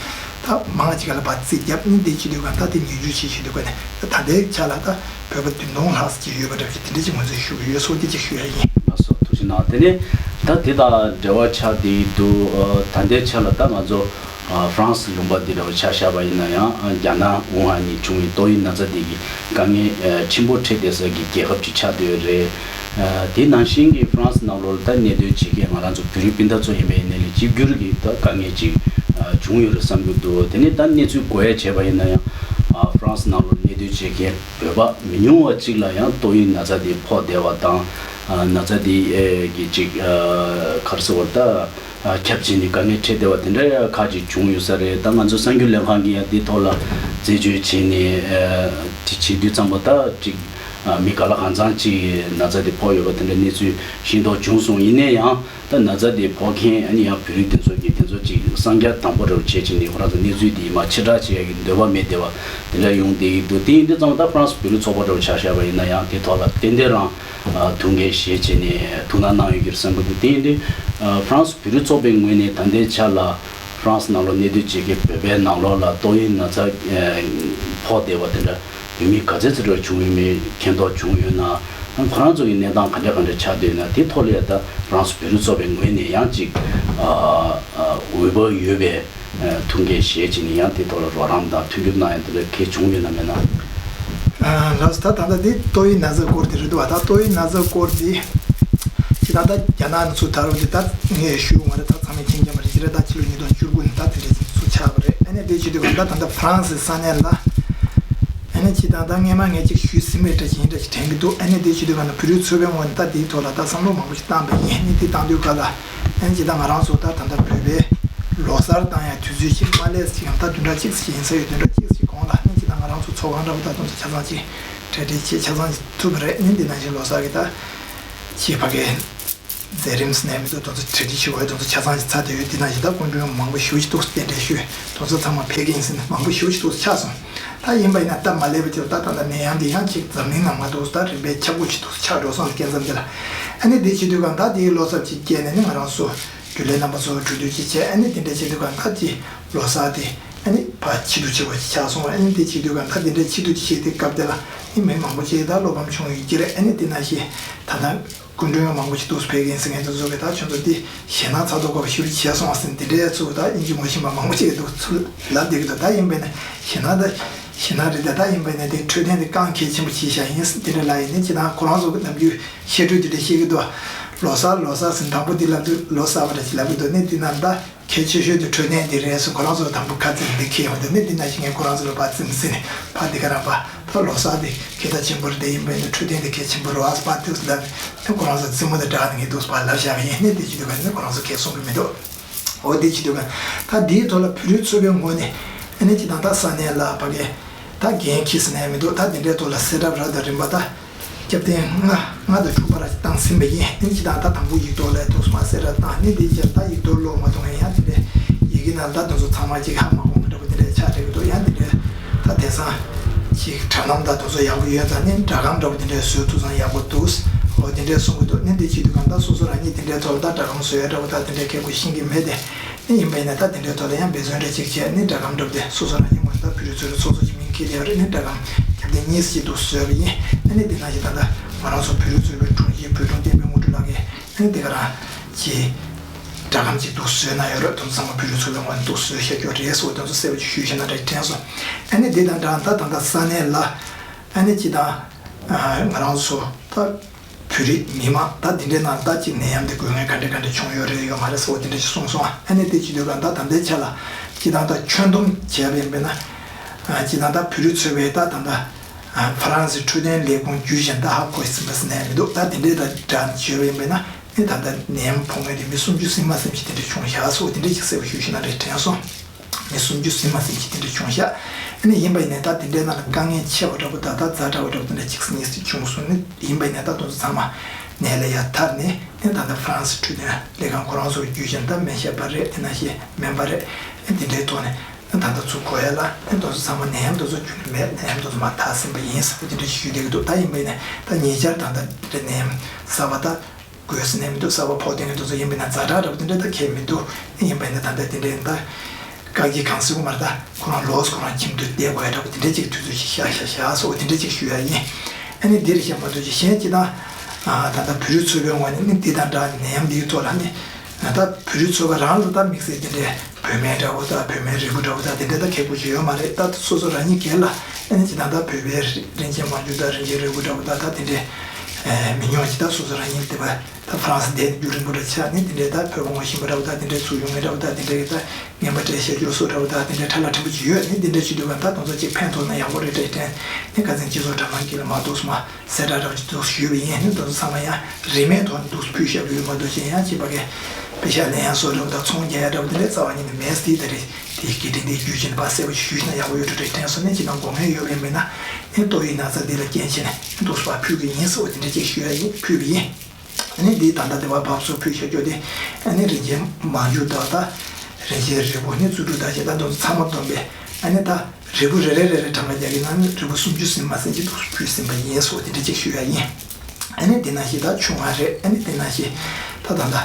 ད་མང་ང་ཅིག་ག་ལ་བར་རྩིས་བརྒྱབ་ནས་དེ་བྱེད་དུས་གང་ལྟར་དེ་ཉིས་འགྱུར་ཅིག་བྱེད་དུས་ག་ནས་ད་ལྟའི་ཆ་ལ་ད་བོད་པ་བདུན་སྟོང་ལྷག་ཅིག་ཡོད་པ་འདྲ་བྱས་དེ་འདྲ་ཅིག་ང་ཚོས་ཞུ་གི་ཡོད། སོ་དེ་ཅིག་ཞུ་ཡ་ཡིན། ལགས་སོ། ཐུགས་རྗེ་གནང་། དེ་ནས་ད་དེ་དང་འབྲེལ་བ་ཆགས་བསྡད་འདུག་ཨ། ད་ལྟའི་ཆ་ལ་ད་ང་ཚོ་ཨ་ཧྥ་རན་སི་ལུང་པ་འདི་འདྲ་བ་ཆ་བཞག་པ་ཡིན་ན་ཡང་ཨ་རྒྱ་ནག་ཝུ་ཧན་ནས་བྱུང་བའི་ཏོག་དབྱིབས་ན་ཚ་འདི་གི་དཀའ་ངལ་ཨ་ཆེན་པོ་འཕྲད་བསྡད་ས་གི་རྒྱལ་ཁབ་ཅིག་ཆགས་བསྡད་ཡོད་རེད། ཨ་དེ་ནང་བཞིན་གྱི་ཧྥ་རན་སི་ནང་ལོགས་ལ་ད་གནས་སྡོད་བྱེད་མཁན་ང་རང་ཚོ་བོད་རིགས་སྤུན་ཟླ་ཚོ་ཡིན་པ་ཡིན་ནའི་ལས་གཅིག་གྱུར་གྱི་ད་དཀའ་ངལ་ཅིག་ཨ་བྱུང་ཡོད་རེད་བསམ་གྱི་འདུག་དེ་ནས་ད་གནས་ཚུལ་གོ་ཡ་བྱས་པ་ཡིན་ན་ཡང་ཨ་ཧྥ་རན་སི་ནང་ལོགས་གནས་སྡོད་བྱེད་མཁན་བོད་པ་མི་ཉུང་བ་གཅིག་ལ་ཡང་ཏོག་དབྱིབས་ན་ཚ་དེ་ཕོག་བསྡད་པ་དང་། ཨ་ན་ཚ་དེ་ཨེ་གི་གཅིག་ཨ་ག་རེ་ཟེར་བ་ད་ཨ་ཁྱབ་ཕྱིན་ནས་དཀའ་ངལ་འཕྲད་བསྡད་པ་དེ་འདྲ་ཡང་ཁག་ཅིག་བྱུང་ཡོད་ས་རེད། ད་ང་ཚོ་གསར་འགྱུར་ལས་ཁང་གིས་ཡང་དེ་ཐོག་ལ་རྩད་གཅོད་བྱས་ནས་ཨ་དེ་བྱེད་དུས་ཙམ་པ་ད་གཅིག་ཨ་མི་ག་ལ་གང་འཚམ་ཅིག་ན་ཚ་དེ་ཕོག་ཡོད་པ་དེ་འདྲ་གནས་ཚུལ་ཤེས་རྟོགས་བྱུང་སོང་། ཡིན་ན་ཡང་། ད་ན་ཚ་དེ་ཕོག་མཁན་ཨ་ནི་ཡང་བོད་རིགས་དེ་ཚོ་གིས་དེ་ཚོ་ཅིག་གསང་རྒྱ་དམ་པོ་འདྲ་བོ་བྱས་བྱས་ནས་ཁོ་རང་ཚོ་གནས་ཚུལ་འདི་མར་ཕྱིར་བསྒྲགས་བྱེད་ཡ་གི་འདོད་པ་མེད་བསྡད་པ་དེ་འདྲ་ཡོང་བསྡད་ཀྱི་འདུག་དེ་ཡིན་དུས་ཙམ་ད་ཧྥ་རན་སི་བོད་རིགས་ཚོགས་པ་འདྲ་བོ་ཆ་བཞག་པ་ཡིན་ན་ཡང་དེ་ཐོག་ལ་ཏན་ཏན་རང་ཨ་ཐུགས་འགན་བཞེས་བྱས་ནས་ཐུགས་སྣང་གནང་ཡོད་ཀྱི་རེད་བསམ་གྱི་འདུག་དེ་ཡིན་དུས་ཨ་ཧྥ་རན་སི་བོད་རིགས་ཚོགས་པའི་ངོས་ནས་ད་ལྟའི་ཆ་ལ་ཧྥ་རན་སི་ནང་ལོགས་གནས་སྡོད་བྱེད་མཁན་བོད་པའི་ནང་ལོགས་ལ་ཏོག་དབྱིབས་ན་ཚ་ཨ་ཕོག་བསྡད་པ་དེ་འདྲ། བོད་མི་ག་ཚད་ཅིག་འདྲ་བྱུང་ཡོད་མེད་མཁྱེན་རྟོགས་བྱུང་ཡོད་ན། ཁོ་རང་ཚོ་གི་གནས་སྟངས་ག་འདྲ་ག་འདྲ་ཆགས་བསྡད་ཡོད་ན་དེ་ཐོག་ལ་ཡ་ད་ཧྥ་རན་སི་བོད་རིགས་ཚོགས་པའི་ངོས་ནས་ཡང་ཅིག་ཨ་ཨ་འོས་བབ་ཡོད་པའི་ཨ་ཐུགས་འགན་བཞེས་བྱས་ནས་ཡང་དེ་ཐོག་ལ་རོགས་རམ་དང་མཐུན་འགྱུར་གནང་ཡ་དེ་འདྲ་གལ་བྱུང་ཡོད་ན་མེད་ན། ཨ་ལགས་སོ། ད་ད་ལྟ་དེ་ཏོག་དབྱིབས་ན་ཚ་སྐོར་དེ་རེད་འདུག་བ། ད་ཏོག་དབྱིབས་ན་ཚ་སྐོར་དེ་ཅི་ད་ལྟ་རྒྱ་ནག་ནས་ཚུར་ད་རུང་དེ་ད་ངས་ཞུ་དགོས་རེད། ད་ཚང་མས་མཁྱེན་མཁྱེན་པ་རེད། ཅི་རེད། ད་ཕྱི་ལོ་ཉིས་སྟོང་བཅུ་དགུ་ནས་ད་དེ་རེད་ཚུར་ཆགས་པ་རེད། ཨ་ནི་དེ་བྱེད་དུས་གང་ལྟར་ད་ལྟ་ཧྥ་རན་སི་ས་གནས་ལ། ཨ་ནི་ཅི་དང་ད་སྔས་མ་ངས་ཅིག་ཞུས་ཟིན་པའི་འདྲ་ཅིག་ཡིན་འདྲ་ཅིག་དྲན་གྱི་འདུག་ཨ་ནི་དེ་བྱེད་དུས་གང་ལ་བོད་རིགས་ཚོགས་པའི་ངོས་ནས་ད་དེའི་ཐོག་ལ་ད་བསམ་བློ་མང་པོ་ཞིག་བཏང་པ་ཡིན། ཨ་ནི་དེ་བཏང་དུས་ག་ལ་ཨ་ནི་ཅི་ད་ང་རང་ཚོ་ད་ད་ལྟ་བོད་པའི་ལོ་གསར་བཏང་ཡ་དུས་ཚོད་ཅིག་མ་སླེབས་ཅིག་ཡང་ད་བདུན་ཕྲག་གཅིག་ཙམ་ཡིན་ས་ཡོད། བདུན་ཕྲག་གཅིག་ཙམ་གོང་ལ་ཨ་ནི་ཅི་ད་ང་རང་ཚོ་ཚོགས་ཁང་འདྲ་པོ་ད་དུང་ཆ་ཚང་ཅིག་གྲ་སྒྲིག་བྱས་ཆ་ཚང་ཅིག་ཐུབ་པ་རེད། ཨ་ནི་འདི་ནང་བཞིན་ལོ་གསར་གི་ད་ཅིག་ཕ་གི་མཛད་རིམ་ཟེར་ནས་མི་འདུག་དེ་ཚོ་གྲ་སྒྲིག་བྱེད་དགོས་དེ་ཚོ་ཆ་ཚང་ཞིག་ཚར་བསྡད་ཡོད། དེ་ནང་བཞིན་ད་སྐུ་མགྲོན་མང་པོ་ཞེ་པོ་ཅིག་འདུག་དེ་འདྲ་ཞུས། དེ་ཚོ་ཚང་མ་ཕེབས་ཀྱི་ཡིན་ཟེར་ནས་མང་པོ་ཞེ་པོ་ཅིག་འདུག་ཆགས་སོང་། ད་ཡིན་པ་ཡིན་ན་སྟབས་མ་ལེགས་པ་ཅིག་ལ་ད་ད་ལྟ་ནད་ཡམས་འདི་ཡང་ཅིག་འཛམ་གླིང་ནང་མ་འདུག་ད་རིམ་པས་ཁྱབ་དགོས་ཅིག་འདུག་ཆགས་འགྲོ་སོང་ལ་སྐྱེ་མཚམས་འདི་ལ། ཨ་ནི་དེ་བྱེད་དུས་གང་ད་དེའི་བློ་འཚབ་ཅིག་སྐྱེས་ནས་ནི་ང་རང་ཚོ་རྒྱུན་ལས་རྣམ་པ་ཚོ་གྲོས་བསྡུར་ཅིག་བྱས། ཨ་ནི་དེ་འདྲ་བྱེད་དུས་གང་ད་ཅིག་ལོ་གསར་དེ་ཨ་ནི་ཕར་ཕྱིར་བསྡུ་བྱེད་དགོས་ཅིག་ཆགས་སོང་། ཨ་ནི་དེ་བྱེད་དུས་གང་ད་དེ་འདྲ་ཕྱིར་བསྡུ་ཅིག་བྱེད་དུས་སྐབས་དེ་ལ་ཨ་ནི་མི་མང་པོ་ཅིག་ད་བློ་ཕམ་བྱུང་ཡོད་ཀྱི་རེད། ཨ་ནི་དེ་ནང་བཞིན་ད་ལྟ། སྐུ་མགྲོན་མང་པོ་ཞིག་འདུག་ཕེབས་མཁན་ཟེར་མཁན་དེ་ཚོ་གིས་ད་ཁྱོད་ཚོ་འདི་ཞེད་སྣང་ཚ་ཏོག་ཏོག་ཞེ་པོ་བྱས་སོང་ཟེར་འདི་འདྲའི་ཚུལ་ད་དབྱིན་ཇི་ངོ་ཤེས་པ་མང་པོ་ཞིག་གིས་འདུག་ཚུལ་ལབ་བསྡད་ཀྱི་འདུག་ད་ཡིན་པས་ན་ཞེད་སྣང་ད་ཞེད་སྣང་རེད། ད་ད་ཡིན་པས་ན་དེ་འཕྲོད་བསྟེན་དེ་རྐང་གལ་ཆེན་པོ་བྱས་བཞག་ཡིན་ཟེར་འདི་འདྲ་ལབ་ཡིན་ནི་ཅི་ད་ཁོ་རང་ཚོ་གི་ནམ་རྒྱུན་བཤད་སྲོལ་འདི་འདྲ་བཤད་ཀྱི་འདུག་ལོ་གསར་ལོ་གསར་ཟེར་དང་པོ་འདི་ལབ་དུས་ལོ་གསར་པ་འདྲ་ཞིག་ལབ་ཀྱི་འདུག་ནི་འདི་ན་ད། གལ་ཆེ་ཤོས་དེ་འཕྲོད་བསྟེན་དེ་རེད་ཟེར་ཁོ་རང་ཚོ་དང་པོ་ཁ་རྩང་འདི་འཁྱེར་ཡོང་དུས་ནི་འདི་ན་ཞིག་ངས་ཁོ་རང་ཚོ་ལ་ཕར་རྩིས་ཟིན་ནས་ཕར་འདི་ག་རང་པ་ད་ལོ་གསར་དེ་གལ་ད་ཆེན་པོ་རེད། དེ་ཡིན་པས་ནི་འཕྲོད་བསྟེན་དེ་གལ་ཆེན་པོ་རེད་ཨ་ཟེར་ཕར་འདུག་ལབ་ནས་ཁོ་རང་ཚོ་རྩེད་མོ་དང་སྦྲགས་ནས་ངས་འདུག་ཕར་ལབ་བཞག་པ་ཡིན། ནི་འདི་བྱེད་དུས་ག་ནི་ཁོ་རང་ཚོ་གལ་གསུང་གི་མི་འདུག་འོ་འདི་བྱེད་དུས་ག་ད་འདིའི་ཐོག་ལ་བོད་རིགས་ཚོགས་པའི་ངོས་ནས་ཨ་ནི་ཅི་དང་ད་ས་གནས་ལ་ཕ་གི་ད་འགན་འཁྱེར་ཟེར་ནས་མི་འདུག་ད་འདི་འདྲའི་ཐོག་ལ་གསལ་བསྒྲགས་ར་དང་རིམ་པ་ད། སྐྱབས་ཐེངས་ལྔ་ལྔ་དང་དྲུག་པ་ར་བཏང་ཟིན་པ་ཡིན། ཨིན་ཇི་དང་ད་དང་པོ་ཡིག་ཐོག་ལ་ཐུགས་སུ་མ་གསལ་ར་བཏང་ནི་དེ་རྗེས་ད་ཡིག་ཐོག་ཀློག་མ་ཐུབ་ཡང་དེ་འདྲའི་ཡི་གེ་ནང་ད་དེ་ཚོ་ཚང་མ་ཅིག་ཧ་མ་གོ་བ་འདྲ་པོ་དེ་འདྲའི་ཆགས་བསྡད་ཀྱི་འདུག་ཡང་དེ་འདྲའི་ད་དེང་སང་ཅིག་དྲ་ལམ་ད་དེ་ཚོ་ཡག་པོ་ཡོད་ཙང་ནི་སྒྲ་སྒམ་འདྲ་པོ་དེ་འདྲའི་བཟོས་ཐུབ་ཙང་ཡག་པོ་འདུག་འོ་དེ་འདྲའི་གསུང་གི་འདུག་ནི་དེ་བྱེད་དུས་གང་ད་སོ་སོ་རང་ཉིད་དེ་འདྲའི་ཐོག་ལ་ད་སྒྲ་སྒམ་བཟོ་ཡ་འདྲ་པོ་ད་དེ་འདྲའི་མཁས་པོ་ཤེས་ཀྱི་མེད་དེ། ནི་ཡིན་པ་ཡིན་ན་ད་དེ་འདྲའི་ཐོག་ལ་ཡང་འབད་བརྩོན་འདྲ་ཅིག་བྱས་ནི་སྒྲ་སྒམ་འདྲ་པོ་དེ་སོ་སོ་རང་ཉིད་ངོས་ནས་ད་བོད་རིགས་ཚོ་རེ་ཚོགས་གཙོ་ཅིག་མིང་འཁྱེར་བསྡད་ཡོད་རེད། ནི་སྒྲ་སྒམ་རྒྱབ་རྟེན་གཉིས་སུ་ཅིག་ཏུ་བཟོས་པ་ཡིན། ཨ་ནི་དེ་ནང་བཞིན་ད་ལྟ་ང་རང་ཚོ་བོད་རིགས་ཚོགས་པའི་དྲུང་ཆེ་བོད་དྲུང་བསྟན་པའི་དངོས་གྲུབ་ལགས་ཀྱིས་ཨ་ནི་དེ་ག་རང་ཅིག་སྒྲ་སྒམ་ཅིག་ཏུ་བཟོས་གནང་ཡོད་རེད། དེ་ཚོ་ཚང་མ་བོད་རིགས་ཚོགས་པའི་ངོས་ནས་ཏུ་བཟོས་བཞག་རྒྱུ་རེད་ཟེར་བ་དེ་ཚོ་གསལ་པོ་ཅིག་ཞུས་བཞག་ན་འདྲ་ཅིག་དྲན་སོང་། ཨ་ནི་དེ་དང་འདྲ་ད་ད་ལྟ་ས་གནས་ལ་ཨ་ནི་ཅིག་ད་ང་རང་ཚོ་ད། བོད་རིགས་མི་མང་ད་འདི་འདྲའི་ནང་ད་ཅིག་ནད་ཡམས་འདི་འགོས་མཁན་ག་འདྲ་ག་འདྲ་བྱུང་ཡོད་རེད་ཡོད་མ་རེད་ཟེར་བ་འདི་འདྲ་ཞིག་གསུངས་སོང་། ཨ་ནི་དེ་བྱེད་དུས་ག་ད་ད་ལྟའི་ཆ་ལ་ སྤྱིར་བཏང་ད་ཁྱོན་བསྡོམས་བྱས་པ་ཡིན་པས་ན། ཨ། སྤྱིར་བཏང་ད་བོད་རིགས་ཚོ་བས་ད་ད་ད་ཨ་ཧྥ་རན་སི་འཕྲོད་བསྟེན་ལས་ཁུངས་བརྒྱུད་བཞིན་ད་ཧ་གོ་ཟིན་པ་ཟིན་ནས་མི་འདུག་ད་དེ་འདྲའི་ད་འདྲ་བྱས་པ་ཡིན་པས་ན་ནི་ད་ད་ནད་ཡམས་ཕོག་མཁན་དེ་མི་སུམ་ཅུ་ཟིན་མ་ཟིན་ཞིག་དེ་འདྲ་བྱུང་ཤག་སོགས་དེ་འདྲ་ཞིག་གསལ་པོ་ཞུ་ཤེས་ན་རེད་དྲན་སོང་། མི་སུམ་ཅུ་ཟིན་མ་ཟིན་ཞིག་དེ་འདྲ་བྱུང་ཤག་ཨ་ནི་ཡིན་པ་ཡིན་ནའི་ད་དེ་འདྲའི་ནང་ལ་དཀའ་ངལ་ཆེ་བ་འདྲ་པོ་ད་ད་ཛ་དྲག་པོ་འདྲ་པོ་དེ་འདྲ་གཅིག་གཉིས་ཤིག་བྱུང་སོང་ནི་ཡིན་པ་ཡིན་ནའི་ད་དེ་ཚོ་ཚང་མ་ནད་ལས་ཡར་ཐར་ནས་ནི་ད་ད་ཧྥ་རན་སི་འཕྲོད་བསྟེན་ལས་ཁང་ཁོ་རང་ཚོ་བརྒྱུད་བཞིན་ད་སྨན་ཞབས་པ་རེད། དེ་ནང་བཞིན་སྨན་པ་རེད། དེ་འདྲའི་ཐོག་ནས་ད་ལྟ་ཚུར་གོ་ཡ་ལ་ད་ཚོ་ཚང་མ་ནད་ཡམས་དེ་ཚོ་རྒྱུན་མེད། ནད་ཡམས་དེ་ཚོ་མར་དག་ཟིན་པ་ཡིན་ཟེར་དེ་འདྲ་ཞུས་བསྡད་ཀྱི་འདུག་ད་ཡིན་པ་ཡིན་ནའི་ད་ཉེ་ཆར་ད་ལྟ་དེ་འདྲའི་ནད་ཡམས་གསར་པ་ད་འགོས་ཟིན་ནས་མི་འདུག་གསར་པ་ཕོག་བསྡད་མཁན་དེ་ཚོ་ཡིན་པ་ཡིན་ན་ཛ་དྲག་འདྲ་པོ་དེ་འདྲ་ད་གང་ཡང་མི་འདུག་ཡིན་པ་ཡིན་ན་ད་ལྟ་དེ་འདྲའི་ད་བཀག་སྐྱིལ་གང་སྲིད་པོ་མ་རེད། ད་ཁོ་རང་ལོགས་ཁོ་རང་ཁྱིམ་དུ་བསྡད་དགོས་ཡ་འདྲ་པོ་དེ་འདྲ་ཅིག་དུས་ཚོད་ཅིག་ཤར་ཤར་ཤར་སོགས་དེ་འདྲ་ཅིག་ཞུ་ཡ་ཡིན། ཨ་ནི་འདིར་བཤད་མ་ཐུབ་ཅིག་གཞན་སྤྱིར་བཏང་ད་ལྟ་བོད་རིགས་ཚོ་པའི་ངོས་ནས་ནི་འདི་དང་འདྲ་ནད་ཡམས་འདིའི་ཐོག་ལ་ནི་ད་བོད་རིགས་ཚོ་པ་རང་ལ་ད་དམིགས་བསལ་དེ་འདྲའི་བོད་སྨན་འདྲ་པོ་དང་བོད་སྨན་རིལ་བུ་འདྲ་པོ་དང་དེ་འདྲ་ད་མཁས་པོ་ཅིག་ཡོད་མ་རེད། ད་སོ་སོ་རང་ཉིད་སྒེར་ལ་ཨ་ནི་ཅི་ད་ད་བོད་པའི་རིན་ཆེན་མ་འཇུག་དང་རིན་ཆེན་རིལ་བུ་འདྲ་པོ་དང་ད་དེ་འདྲའི་མི་ཉུང་ཅིག་ད་སོ་སོ་རང་ཉིད་དེ་བ་ད་ཧྥ་རན་སི་བསྡད་རྒྱུ་རིང་པོ་འདྲ་ཆགས་ནས་དེ་འདྲའི་ད་བོད་པ་ངོ་ཤེས་པ་འདྲ་པོ་དང་དེ་འདྲའི་ཚུར་ཡོང་མཁན་འདྲ་པོ་དང་དེ་འདྲའི་ད་རྔན་པ་སྤྲད་བཞག་རྒྱུ་བཟོ་འདྲ་པོ་དང་དེ་འདྲའི་ཁྲ་ལ་ཕྲན་བུ་ཅིག་ཡོད་ནི་དེ་འདྲ་བྱེད་དུས་ག་ད་དེ་ཚོ་ཅིག་ཕན་ཐོགས་ན་ཡག་པོ་རེད་དྲན་དྲན་ནི་ཁ་སང་སྤྱི་ཚོགས་དྲ་ལམ་གྱི་ལ་མ་གཏོགས་མ། གསལ་བསྒྲགས་འདྲ་པོ་ཅིག་འདུག་ཞུས་པ་ཡིན། ནི་དེ་ཚོ་ཚང་མ་ཡང་རིན་མེད་ཐོག་ནས་འདུག་ཕུལ་བཞག་གི་ཡོད་མ་གཏོགས་གཞན་ཡང་ཅིག་ཕ་གིའི་པེ་ཤག་ལེན་ཡ་སོགས་འདྲ་པོ་དང་ཚོང་རྒྱག་ཡ་འདྲ་པོ་དེ་འདྲའི་རྩ་བ་ཉིད་ནས་མེད་སྲིད། ད་རེས་དེའི་སྐད་འཕྲིན་དེ་བརྒྱུད་བྱས་ནས་ཕར་གསལ་པོ་ཞུས་ན་ཡག་པོ་ཡོད་འགྲོ་འདྲ་དྲན་སོང་། ནི་ཅི་ན་དགོས་ངེས་ཡོད་པ་ཡིན་པས་ན་ནི་ཏོག་དབྱིབས་ན་ཚ་འདི་ལ་རྐྱེན་བྱས་ནས་འདུག་ཕར་ཕུལ་གི་ཡིན་ཟེར་བ་དེ་འདྲ་ཅིག་ཞུ་ཡ་ཡིན། ཕུལ་བ་ཡིན། ནི་འདི་ད་ལྟ་དེ་བ་བབས་སུ་ཕུལ་བཞག་རྒྱུ་དེ་ཨ་ནི་རིན་ཆེན་མ་འཇུག་དང་ད་རིན་ཆེན་རིལ་བུ་ནི་བཙོ་བཀྲུ་དང་བྱས་ད་དེ་ཚོ་ཚང་མ་བསྡོམས་པས་ཨ་ནི་ད། རིལ་བུ་རེ་རེ་རེ་རེ་གྲངས་ཀ་རྒྱག་གི་ནང་ནས་རིལ་བུ་སུམ་ཅུ་ཟིན་མ་ཟིན་གྱི་འདུག་ཕུལ་ཟིན་པ་ཡིན་སོགས་དེ་འདྲ་ཅིག་ཞུ་ཡ་ཡིན། ཨ་ནི་དེ་ནང་བཞིན་ད་ཆུང་བ་རེད། ཨ་ནི་དེ་ནང་བཞིན་ད་ད་ད་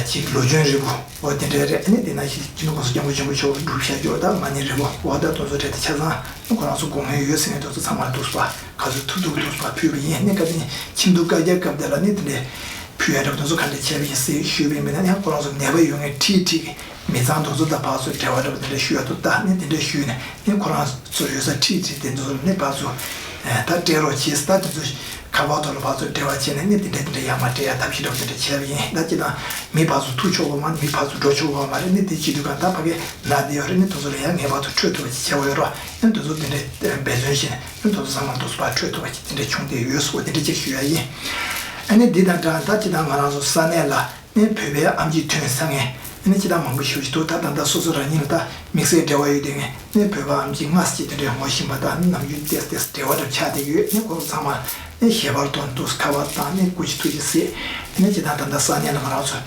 ཅིག་ལོ་རྒྱུས་རིལ་བུ་འོ་དེ་འདྲ་རེད། ཨ་ནི་དེ་ནང་བཞིན་སྤྱི་ནོར་གོང་ས་སྐྱབས་མགོན་ཆེན་པོ་མཆོག་གིས་བསྒྲུབས་བཞག་རྒྱུ་ད་མ་ཎི་རིལ་བུ་འོ་ད་དེ་ཚོ་རེད། ད་ཆ་ཚང་ཁོ་རང་ཚོ་དགོས་ངེས་ཡོད་ཟེར་མཁན་དེ་ཚོ་ཚང་མ་འདུག་པ་ག་ཚོད་ཐུབ་ཐུབ་འདུག་པ་ཕུལ་བ་ཡིན། ཨ་ནི་བཀའ་དྲིན་ཁྱིམ་དུ་བཀའ་རྒྱ་སྐབས་དེ་ལ་ནི་དེ་འདྲའི་ཕུལ་ཡ་འདྲ་པོ་དེ་ཚོ་ག་འདྲ་བྱས་པ་ཡིན་ཟེར་ཞུས་པ་ཡིན་པས་ན་ཡང་ཁོ་རང་ཚོ་ནད་པ་ཡོད་མཁན་ཁྲིད་ཁྲིད་ཀྱི། མི་ཚང་དེ་ཚོ་དང་ཕར་ཚུར་འབྲེལ་བ་འདྲ་པོ་དེ་འདྲ་ཞུ་ཡ་འདུག་ད་ནི་དེ་འདྲ་ཞུས་ནས་ནི་ཁོ་རང་ཚོ་ཡོད་ས་ཁྲིད་ཁྲིད་དེ་ཚོ་ནི་ཕར་ཚུར་ད་སྤྲད་རོགས་བྱེད་ཟེར། ད་དེ་ཚོ་ཁ་པར་ཐོག་ལ་ཕར་ཚུར་འབྲེལ་བ་བྱས་ནས་ནི་དེ་འདྲ་དེ་འདྲ་ཡར་མར་སྤྲད་ཡ་ཐབས་ཤེས་འདྲ་པོ་དེ་འདྲ་བྱས་པ་ཡིན། ད་ཅི་ད་མི་ཕར་ཚུར་ཐུག་ཆོག་གི་མ་རེད། མི་ཕར་ཚུར་འགྲོ་ཆོག་གི་མ་རེད། ནི་དེ་བྱེད་དུས་གང་ལྟར་ཕ་གི་ན་བསྡད་ཡོད་རེད། ནི་དེ་ཚོ་ལ་ཡང་ངེས་པར་དུ་འཕྲོད་ཐུབ་པ་ཅིག་བྱེད་དགོས་ཡོད་རེད། ནི་དེ་ཚོ་དེ་འདྲ་འབད་བརྩོན་བྱས་ནས་ནི་དེ་ཚོ་ཚང་མ་དེ་ཚོ་ཕར་འཕྲོད་ཐུབ་པ་ཅིག་དེ་འདྲ་བྱུང་བསྡད་ཡོད་སོགས་དེ་འདྲ་ཅིག་ཞུ་ཡ་ཡིན། ཨ་ནི་འདི་དང་འདྲ་ད་ཅི་ད་ང་རང་ཚོ་ས་གནས་ལ། ནས་བོད་པའི་ཨེམ་ཆི་ཐོན་ཚར་མཁན་ནས་སྤྱིར་བཏང་མང་པོ་ཞེ་པོ་ཅིག་འདུག་ད་ད་ལྟ་སོ་སོ་རང་ཉིད་ལ་ད་དམིགས་བསལ་འབྲེལ་བ་ཡོད་བསྡད་མཁན་ནས་བོད་པ་ཨེམ་ཆི་སྔ་ས་ཅིག་དེ་འདྲའི་ངོ་ཤེས་པ་དང་ནམ་རྒྱུན་ཏོག་ཙམ་ཏོག་ཙམ་འབྲེལ་བ་འདྲ་ཆགས་བསྡད་ཡོད། ནས་ཁོང་ཚང་མ་ནས་ཞལ་པར་ཐོག་ཏོག་ཙམ་ཁ་པར་བཏང་ནས་སྐུ་མཁྱེན་ཐུགས་རྗེ་གཟིགས། ནས་སྤྱིར་བཏང་ད་ལྟ་ས་གནས་ལ་ང་རང་ཚོ་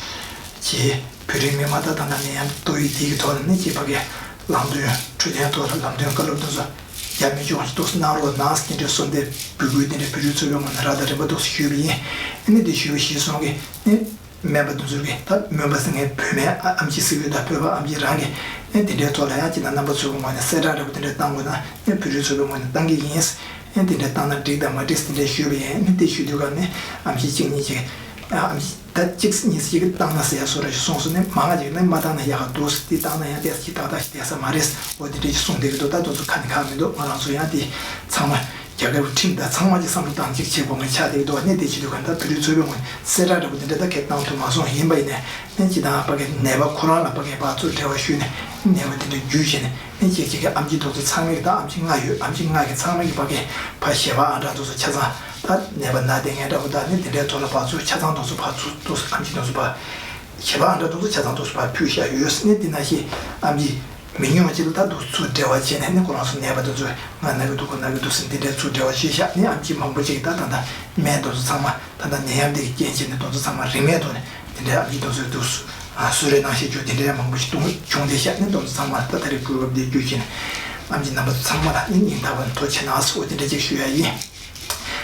གི་བོད་རིགས་མི་མང་ད་ད་ལྟ་ནད་ཡམས་ཏོག་དབྱིབས་འདི་གི་ཐོག་ལ་ནས་ཀྱི་ཕ་གི་ལམ་སྟོན་འཕྲོད་བསྟེན་ཐོག་ལ་ལམ་སྟོན་བཀའ་སློབ་དེ་ཚོ་རྒྱ་མི་ཕྱོགས་ཀྱི་ཏོག་ཙམ་གནང་རོགས་གནང་ཟེར་དེ་འདྲའི་གསོལ་འདེབས་འབོད་སྐུལ་དེ་འདྲའི་བོད་རིགས་ཚོ་པའི་ངོས་ནས་རག་དང་རིམ་པ་ཏོག་ཙམ་ཞུས་པ་ཡིན། ནས་འདི་ཞུས་པ་གཞིར་བཟུང་གི་ནས། སྨན་པ་དེ་ཚོ་གིས་ད་སྨན་པ་ཟེར་མཁན་བོད་སྨན་ཨ་ཨེམ་ཆི་ཟེར་གྱི་ཡོད། ད་བོད་པ་ཨེམ་ཆི་རང་གིས་ཨེ་དེ་འདྲའི་ཐོག་ལ་ཡང་ཅིག་ད་རྣམ་པ་ཚོའི་ངོས་ནས་གསལ་བསྒྲགས་འདྲ་པོ་དེ་འདྲ་བཏང་དགོས་ན་ཨེ་བོད་རིགས་ཚོ་པའི་ངོས་ནས་བཏང་གི་ཡིན། ཨེ་དེ་འདྲ་བཏང་ན་འགྲིག་དང་མ་འགྲིག་དེ་འདྲ་ཞུས་པ་ཡིན། ཨེ་དེ་ཞུ་དུས་ག་ནས་ཨེམ་ཆི་གཅིག་གཉིས་ཅིག་ཨེམ་ཆི་ད་གཅིག་གཉིས་ཅིག་བཏང་ན་ཟེར་ཡ་སོགས་ར་ཞིག་གསུངས་སོང་། ནས་མང་ང་ཅིག་ནས་མ་བཏང་ན་ཡག་ག་འདུག་དེ་བཏང་ན་ཡང་ཏོག་ཙམ་ཅིག་ཏག་ཏག་ཞིག་བསྡད་ས་མ་རེད། འོ་དེ་འདྲ་ཞིག་གསུངས་བསྡད་ཀྱི་འདུག་ད་དེ་ཚོ་ཁ་ནས་ཁག་མི་འདུག་ང་རང་ཚོ་ཡང་དེ་ཚང་མ། རྒྱ་གར་ཁྲིམས་དང་ཚང་མ་གྱི་བསམ་བློ་བཏང་གཅིག་བྱེད་དགོས་ངེས་ཆགས་བསྡད་ཀྱི་འདུག་བ། གནས་དེ་བྱེད་དུས་གང་ལྟར་བོད་རིགས་ཚོ་པའི་ངོས་ནས་གསལ་བསྒྲགས་འདྲ་པོ་དེ་འདྲ་ཁས་བཏང་ཐུབ་མ་སོང་། ཡིན་པ་ཡིན་ནས་ནས་སྤྱིར་བཏང་ཕ་གི་ནད་པ་ཁོ་རང་ལ་ཕ་གི་ཕར་ཚུར་འབྲེལ་བ་ཞུས་ནས་ནད་པ་དེ་འདྲ་བརྒྱུད་བྱས་ནས་ནས་གཅིག་གཅིག་གི་ཨེམ་ཆི་དེ་ཚོ་ཚང་མ་གི་ད་ཨེམ་ཆི་ལྔ་ཡོད། ཨེམ་ཆི་ལྔ་གི་ཚང་མ་གི་ཕ་གི་ཕར་ཞལ་པར་ཨང་གྲངས་དེ་ཚོ་ཆ་ཚང་ད་ནད་པ་ན་བསྡད་མཁན་འདྲ་པོ་དང་ནི་དེ་འདྲའི་ཐོག་ལ་ཕར་ཚུར་ཆ་ཚང་དེ་ཚོ་ཕར་ཚུར་དེ་ཚོ་ཨེམ་ཆི་དེ་ཚོ་ཕར། ཞལ་པར་ཨང་གྲངས་དེ་ཚོ་ཆ་ཚང་དེ་ཚོ་ཕར་ཕུལ་བཞག་ཡོད། ནས་དེ་ནང་བཞིན་ཨེམ་ཆི་མི་ཉུང་ཅིག་ལ་ད་དུང་ཚུར་འབྲེལ་བ་བྱས་ནས་ནི་ཁོ་རང་ཚོ་ནད་པ་དེ་ཚོས་ང་ན་གི་འདུག་ཁོ་ན་གི་འདུག་ཟེར་འདི་འདྲའི་ཚུར་འབྲེལ་བ་བྱས་བཞག་ནི་ཨེམ་ཆི་མང་པོ་ཅིག་ད་ད་ད་སྨན་དེ་ཚོ་ཚང་མ་ད་ད་ནད་ཡམས་འདི་གི་རྐྱེན་བྱས་ནས་དེ་ཚོ་ཚང་མ་རིན་མེད་ཐོག་ནས་དེ་འདྲའི་ཨེམ་ཆི་དེ་ཚོས་འདུག་གསོལ་རས་གནང་བཞག་རྒྱུ་དེ་འདྲའི་མང་པོ་ཞིག་བྱུང་བསྡད་བཞག་ནི་དེ་ཚོ་ཚང་མ་ད་ད་རེས་གོ་སྐབས་འདི་བརྒྱུད་བྱས་ནས་ཨེམ་ཆི་རྣམ་པ་ཚོ་ཚང་མ་ལ་ནི་སྙིང་ཐག་པ་ནས་ཐུགས་རྗེ་གནང་ཟེར་འོ་དེ་འདྲ་ཅིག་ཞུ་ཡ་ཡིན།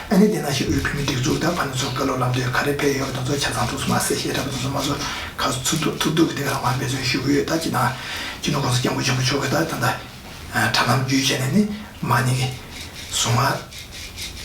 ཨ་ནི་དེ་ནང་བཞིན་དབུས་བོད་མིའི་སྒྲིག་འཛུགས་དང་ཕ་ནུ་ཚོ་བཀའ་སློབ་ལམ་སྟོན་ག་རེ་ཕེབས་ཡོད་པ་དེ་ཚོ་ཆ་ཚང་ཐུགས་སུ་མ་གསལ་ཞེ་དྲག་པ་དེ་ཚོ་མ་ཚོ་ག་ཚོད་ཐུབ་ཐུབ་ཐུབ་ཀྱི་དེ་ག་རང་མ་འབད་བརྩོན་ཞུ་གི་ཡོད། ད་ཅི་ན་སྤྱི་ནོར་༸གོང་ས་༸སྐྱབས་མགོན་ཆེན་པོ་མཆོག་གིས་ད་ད་ལྟ་དྲ་ལམ་བརྒྱུད་བྱས་ནས་ནི་མ་ཎི་གི་གཟུངས་སྔགས་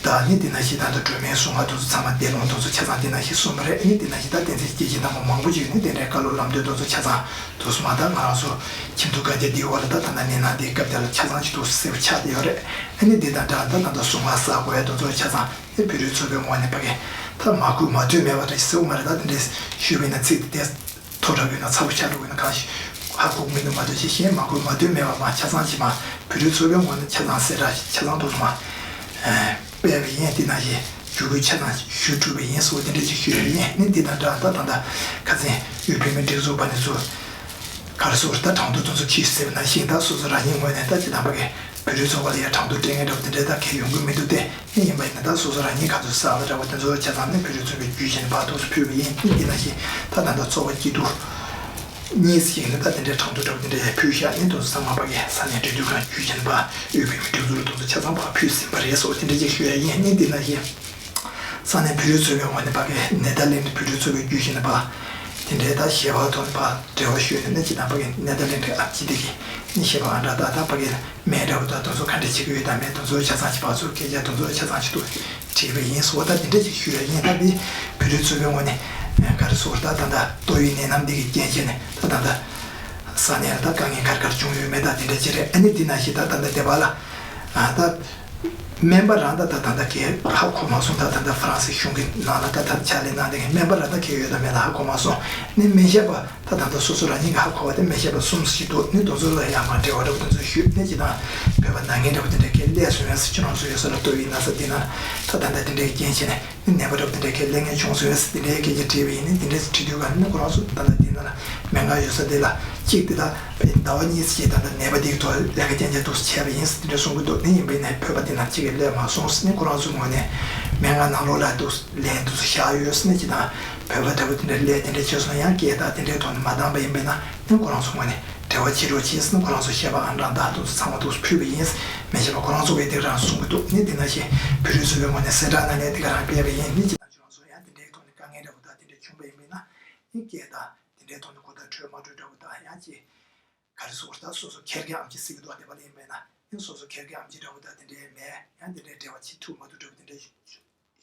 དང་ནི་དེ་ནང་བཞིན་ད་ལྟ་སྒྲོལ་མའི་གཟུངས་སྔགས་དེ་ཚོ་ཚང་མ་བདེ་ལོང་དེ་ཚོ་ཆ་ཚང་དེ་ནང་བཞིན་གསུངས་པ་རེད། ཨ་ནི་དེ་ནང་བཞིན་ད་བསྟན་འཛིན་སྐྱེས་ཆེན་དམ་པ་མང་པོ་ཅིག་ནི་དེ་འདྲའི་བཀའ་སློབ་ལམ་སྟོན་དེ་ཚོ་ཆ་ཚང་དུ་སོང་མ་ད་ང་རང་ཚོ་ཁྱིམ་ཐོག་བཀའ་རྒྱ་འདིའི་འོག་ལ་ད་ད་ལྟ་ནས་ན་འདིའི་སྐབས་དེ་ལ་ཆ་ཚང་ཅིག་ཏུ་གསལ་པོ་ཆགས་བསྡད་ཡོད་རེད། ཨ་ནི་འདི་དང་འདྲ་ད་ད་ལྟ་གཟུངས་སྔགས་བསགས་དགོས་ཡ་དེ་ཚོ་ཆ་ཚང་ཨེ་བོད་རིགས་ཚོ་པའི་ངོས་ནས་ཕ་གི་ད་མ་གུས་མ་ཐོས་མེད་པ་འདྲ་ཞིག་གསལ་པོ་མ་རེད། ད་དེ་འདྲའི་ཞུས་པ་ཡིན་ན་ཚིག་དེ་མཐོ་དྲགས་ཡོད་ན་ཚ་པོ་ཆགས་འགྲོ་གི་ན་གང་ཞིག་ ཧ་གོ་མི་འདུག་མ་གཏོགས་ཅིག་གཞན་མ་གོ་མ་ཐོས་མེད་པ་མ་ཆ་ཚང་ཅིག་མ་བོད་རིགས་ཚོགས་པའི་ངོས་ནས་ཆ་ཚང་གསལ་བསྒྲགས་ཆ་ཚང་ཐོག་མ་སྤེལ་བ་ཡིན། དེ་ནང་བཞིན་བརྒྱུད་སྐུལ་ཆ་ཚང་ཞུ་གྲུབ་པ་ཡིན་སོགས་དེ་འདྲ་ཅིག་ཞུ་ཡ་ཡིན། ནི་འདི་དང་སྦྲགས་ད་ད་ལྟ་ཁ་སང་དབུས་བོད་མིའི་སྒྲིག་འཛུགས་པ་ནས་ཚུར་ག་རེ་ཟེར་ད་གྲངས་ཐོ་དེ་ཚོ་ཁྱེར་ཟེར་བ་ནང་བཞིན་ད་སོ་སོ་རང་ཉིད་ངོས་ནས་ད་ཅི་དང་པ་གི་བོད་རིགས་ཚོགས་པ་ལ་ཡ་གྲངས་ཐོ་སྤྲད་མཁན་འདྲ་པོ་དེ་འདྲའི་ད་གལ་ཡོང་གི་མི་འདུག་སྟེ། ཡིན་པ་ཡིན་ན་ད་སོ་སོ་རང་ཉིད་ག་ཚོད་བསགས་པ་འདྲ་པོ་དེ་ཚོ་ཆ་ཚང་ནས་བོད་རིགས་ཚོགས་པའི་བརྒྱུད་བཞིན་ཕར་ཐུགས་སུ་ཕུལ་བ་ཡིན། འདི་ནང་བཞིན་ད་ད་ལྟ་ཚོགས་པ་སྐྱིད་སྡུག་གཉིས་ཤིག་ནས་ད་དེ་འདྲའི་གྲངས་ཐོ་འདྲ་པོ་དེ་འདྲ་ཡང་ཕུལ་བཞག་ཡིན། དེ་ཚོ་ཚང་མ་ཕ་གི་ས་གནས་འབྲེལ་མཐུད་ཁང་བརྒྱུད་བཞིན་པ་དབུས་བོད་མིའི་སྒྲིག་འཛུགས་ལ་དེ་ཚོ་ཆ་ཚང་ཕར་ཕུལ་ཟིན་པ་རེད་ཟེར་བ་དེ་འདྲ་ཅིག་ཞུ་ཡ་ཡིན། ནི་འདི་ནང་བཞིན་ས་གནས་བོད་རིགས་ཚོགས་པའི་ངོས་ནས་ཕ་གི་ནེ་ཐར་ལེན་ཌི་བོད་རིགས་ཚོགས་པའི་བརྒྱུད་བཞིན་པ་དེ་འདྲའི་ད་ཞལ་པར་ཐོག་ནས་ཕར་འབྲེལ་བ་ཞུས་ནས་ནི་ཅི་དང་པ་གི་ནེ་ཐར་ལེན་ཌི་གི་ཨ་ཅི་དེ་གི་ནི་ཞལ་པར་ཨང་གྲངས་ད་ད་པ་གི་མེད་འདྲ་པོ་ད་དེ་ཚོ་ག་འདྲ་བྱེད་ཀྱི་ཡོད་དམ་མེད་དེ་ཚོ་ཆ་ཚང་ཞིག་ཕར་ཚུར་སྐད་ཆ་དེ་ཚོ་ཆ་ཚང་ཞིག་ཏུ་དྲིས་པ་ཡིན་སོགས་ད་དེ་འདྲ་ཞིག་ཞུས་པ་ཡིན། ད་འདི་བོད་རིགས་ཚོགས་པའི་ངོས་ནས་ག་རེ་ཟེར་ད་ད་ལྟ་ཏོག་དབྱིབས་ནད་ཡམས་འདི་གི་རྐྱེན་བྱས་ནས་ད་ད་ལྟ་ས་གནས་ལ་ད་དཀའ་ངལ་ག་རེ་ག་རེ་བྱུང་ཡོད་མེད་ད་དེ་འདྲ་ཅིག་རེད། ཨ་ནི་འདི་ནང་བཞིན་ད་ད་ལྟ་སྡེ་པ་ལ་ད་སྨན་པ་རང་ད་ད་ད་ལྟ་གས་ཧ་གོ་མ་སོང་། ད་ད་ལྟ་ཧྥ་རན་སི་གཞུང་གི་ནང་ལ་ད་ད་ཕྱག་ལས་གནང་བསྡད་མཁན་སྨན་པ་རང་ད་གས་ཡོད་དམ་མེད་ད་ཧ་གོ་མ་སོང་། ནི་སྨན་ཞབས་པ་ད་ད་ལྟ་སོ་སོ་རང་ཉིད་ཀྱིས་ཧ་གོ་བ་དེ་སྨན་ཞབས་པ་གསུམ་ཞིག་འདུག་ནི་དེ་ཚོ་ལ་ཡང་མར་འབྲེལ་བ་འདྲ་པོ་དེ་ཚོ་ཞུས་ནས་ཅི་དང་བོད་པ་ནད་མཁན་འདྲ་པོ་དེ་འདྲ་གས་སླེབས་སོང་ཡོད་ཟེར། ཁྱོད་རང་ཚོ་ཡོད་ས་ལ་ཏོག་དབྱིབས་ན་ཚ་འདི་ན་ད་ད་ལྟ་དེ་འདྲའི་རྐྱེན་བྱས་ནས་ནད་པ་འདྲ་པོ་དེ་འདྲ་གས་སླེབས་མཁན་བྱུང་སོང་ཡོད་ཟེར་དེ་འདྲའི་སྐད་ཆ་དྲིས་པ་ཡིན། ནི་དེ་འདྲའི་དྲིས་དུས་ག་ནི་ཁོ་རང་ཚོ་ད་ལྟ་འདི་ན་ལ་སྨན་ཁང་ཡོད་ས་དེ་ལ་གཅིག་དེ་ལ་ཟླ་བ་གཉིས་ཙམ་ད་ལྟ་ནད་པ་དེའི་ཐོག་ལས་ཀ་རྐྱང་རྐྱང་འདུག་སེ་བྱས་པ་ཡིན་ཟེར་དེ་འདྲ་གསུང་གི་འདུག་ནི་ཡིན་པ་ཡིན་ན་བོད་པ་དེ་ན་གཅིག་གིས་སླེབས་མ་སོང་ཟེར། ནི་ཁོ་རང་ཚོའི་ངོས་ནས་སྨན་ཁང་ནང་ལོགས་ལ་འདུག་ལན་འདུག་སེ་བཞག་ཡོད་ཟེར། ནི་ཅི་དང་བོད་པ་འདྲ་པོ་དེ་འདྲ་སླེབས་དེ་འདྲ་བྱས་སོང་ཡང་སྐད་བརྡ་དེ་འདྲའི་ཐོག་ནས་མ་བཏང་པ་ཡིན་པ་ཡིན་ན་ནི་ཁོ་རང་ཚོའི་ངོས་ནས་འབྲེལ་བ་བྱེད་རོགས་གྱིས་ཟེར། ནི་ཁོ་རང་ཚོ་ཞལ་པར་ཨང་གྲངས་དང་འདུག་སེ་ཚང་མ་འདུག་སེ་ཕུལ་བ་ཡིན་ཟེར། སྨན་ཞབས་པ་ཁོ་རང་ཚོ་གིས་དེ་ག་རང་གསུང་གི་འདུག་ནི་དེ་ནང་བཞིན་བོད་རིགས་ཚོགས་པའི་ངོས་ནས་གསལ་བསྒྲགས་གནང་ནས་དེ་ག་རང་སྤེལ་བ་ཡིན། ནི་ཅི་དང་ཁྱོད་རང་ཚོ་ཡང་དེ་འདྲའི་ཐོག་ནས་དཀའ་ངལ་འདྲ་པོ་དང་དེ་འདྲ་བྱུང་པ་ཡིན་པ་ཡིན་ན་ནི་སྐད་བརྡ་དེ་འདྲའི་ཐོག་ནས་གོ་བརྡ་འཕྲོད་མ་འཕྲོད་འདྲ་པོ་དང་ཡང་ཅིག་ག་རེ་ཟེར་ད་སོ་སོ་ཁེར་རྐྱང་ཨེམ་ཆི་ཟེར་གྱི་འདུག་སྡེ་པ་ལ་ཡིན་པས་ན་ཡང་སོ་སོ་ཁེར་རྐྱང་ཨེམ་ཆི་འདྲ་པོ་དང་དེ་འདྲའི་མེད། ཡང་དེ་འདྲའི་འབྲེལ་བ་བྱེད་ཐུབ་མ་ཐུབ་འདྲ་པོ་དེ་འདྲའི་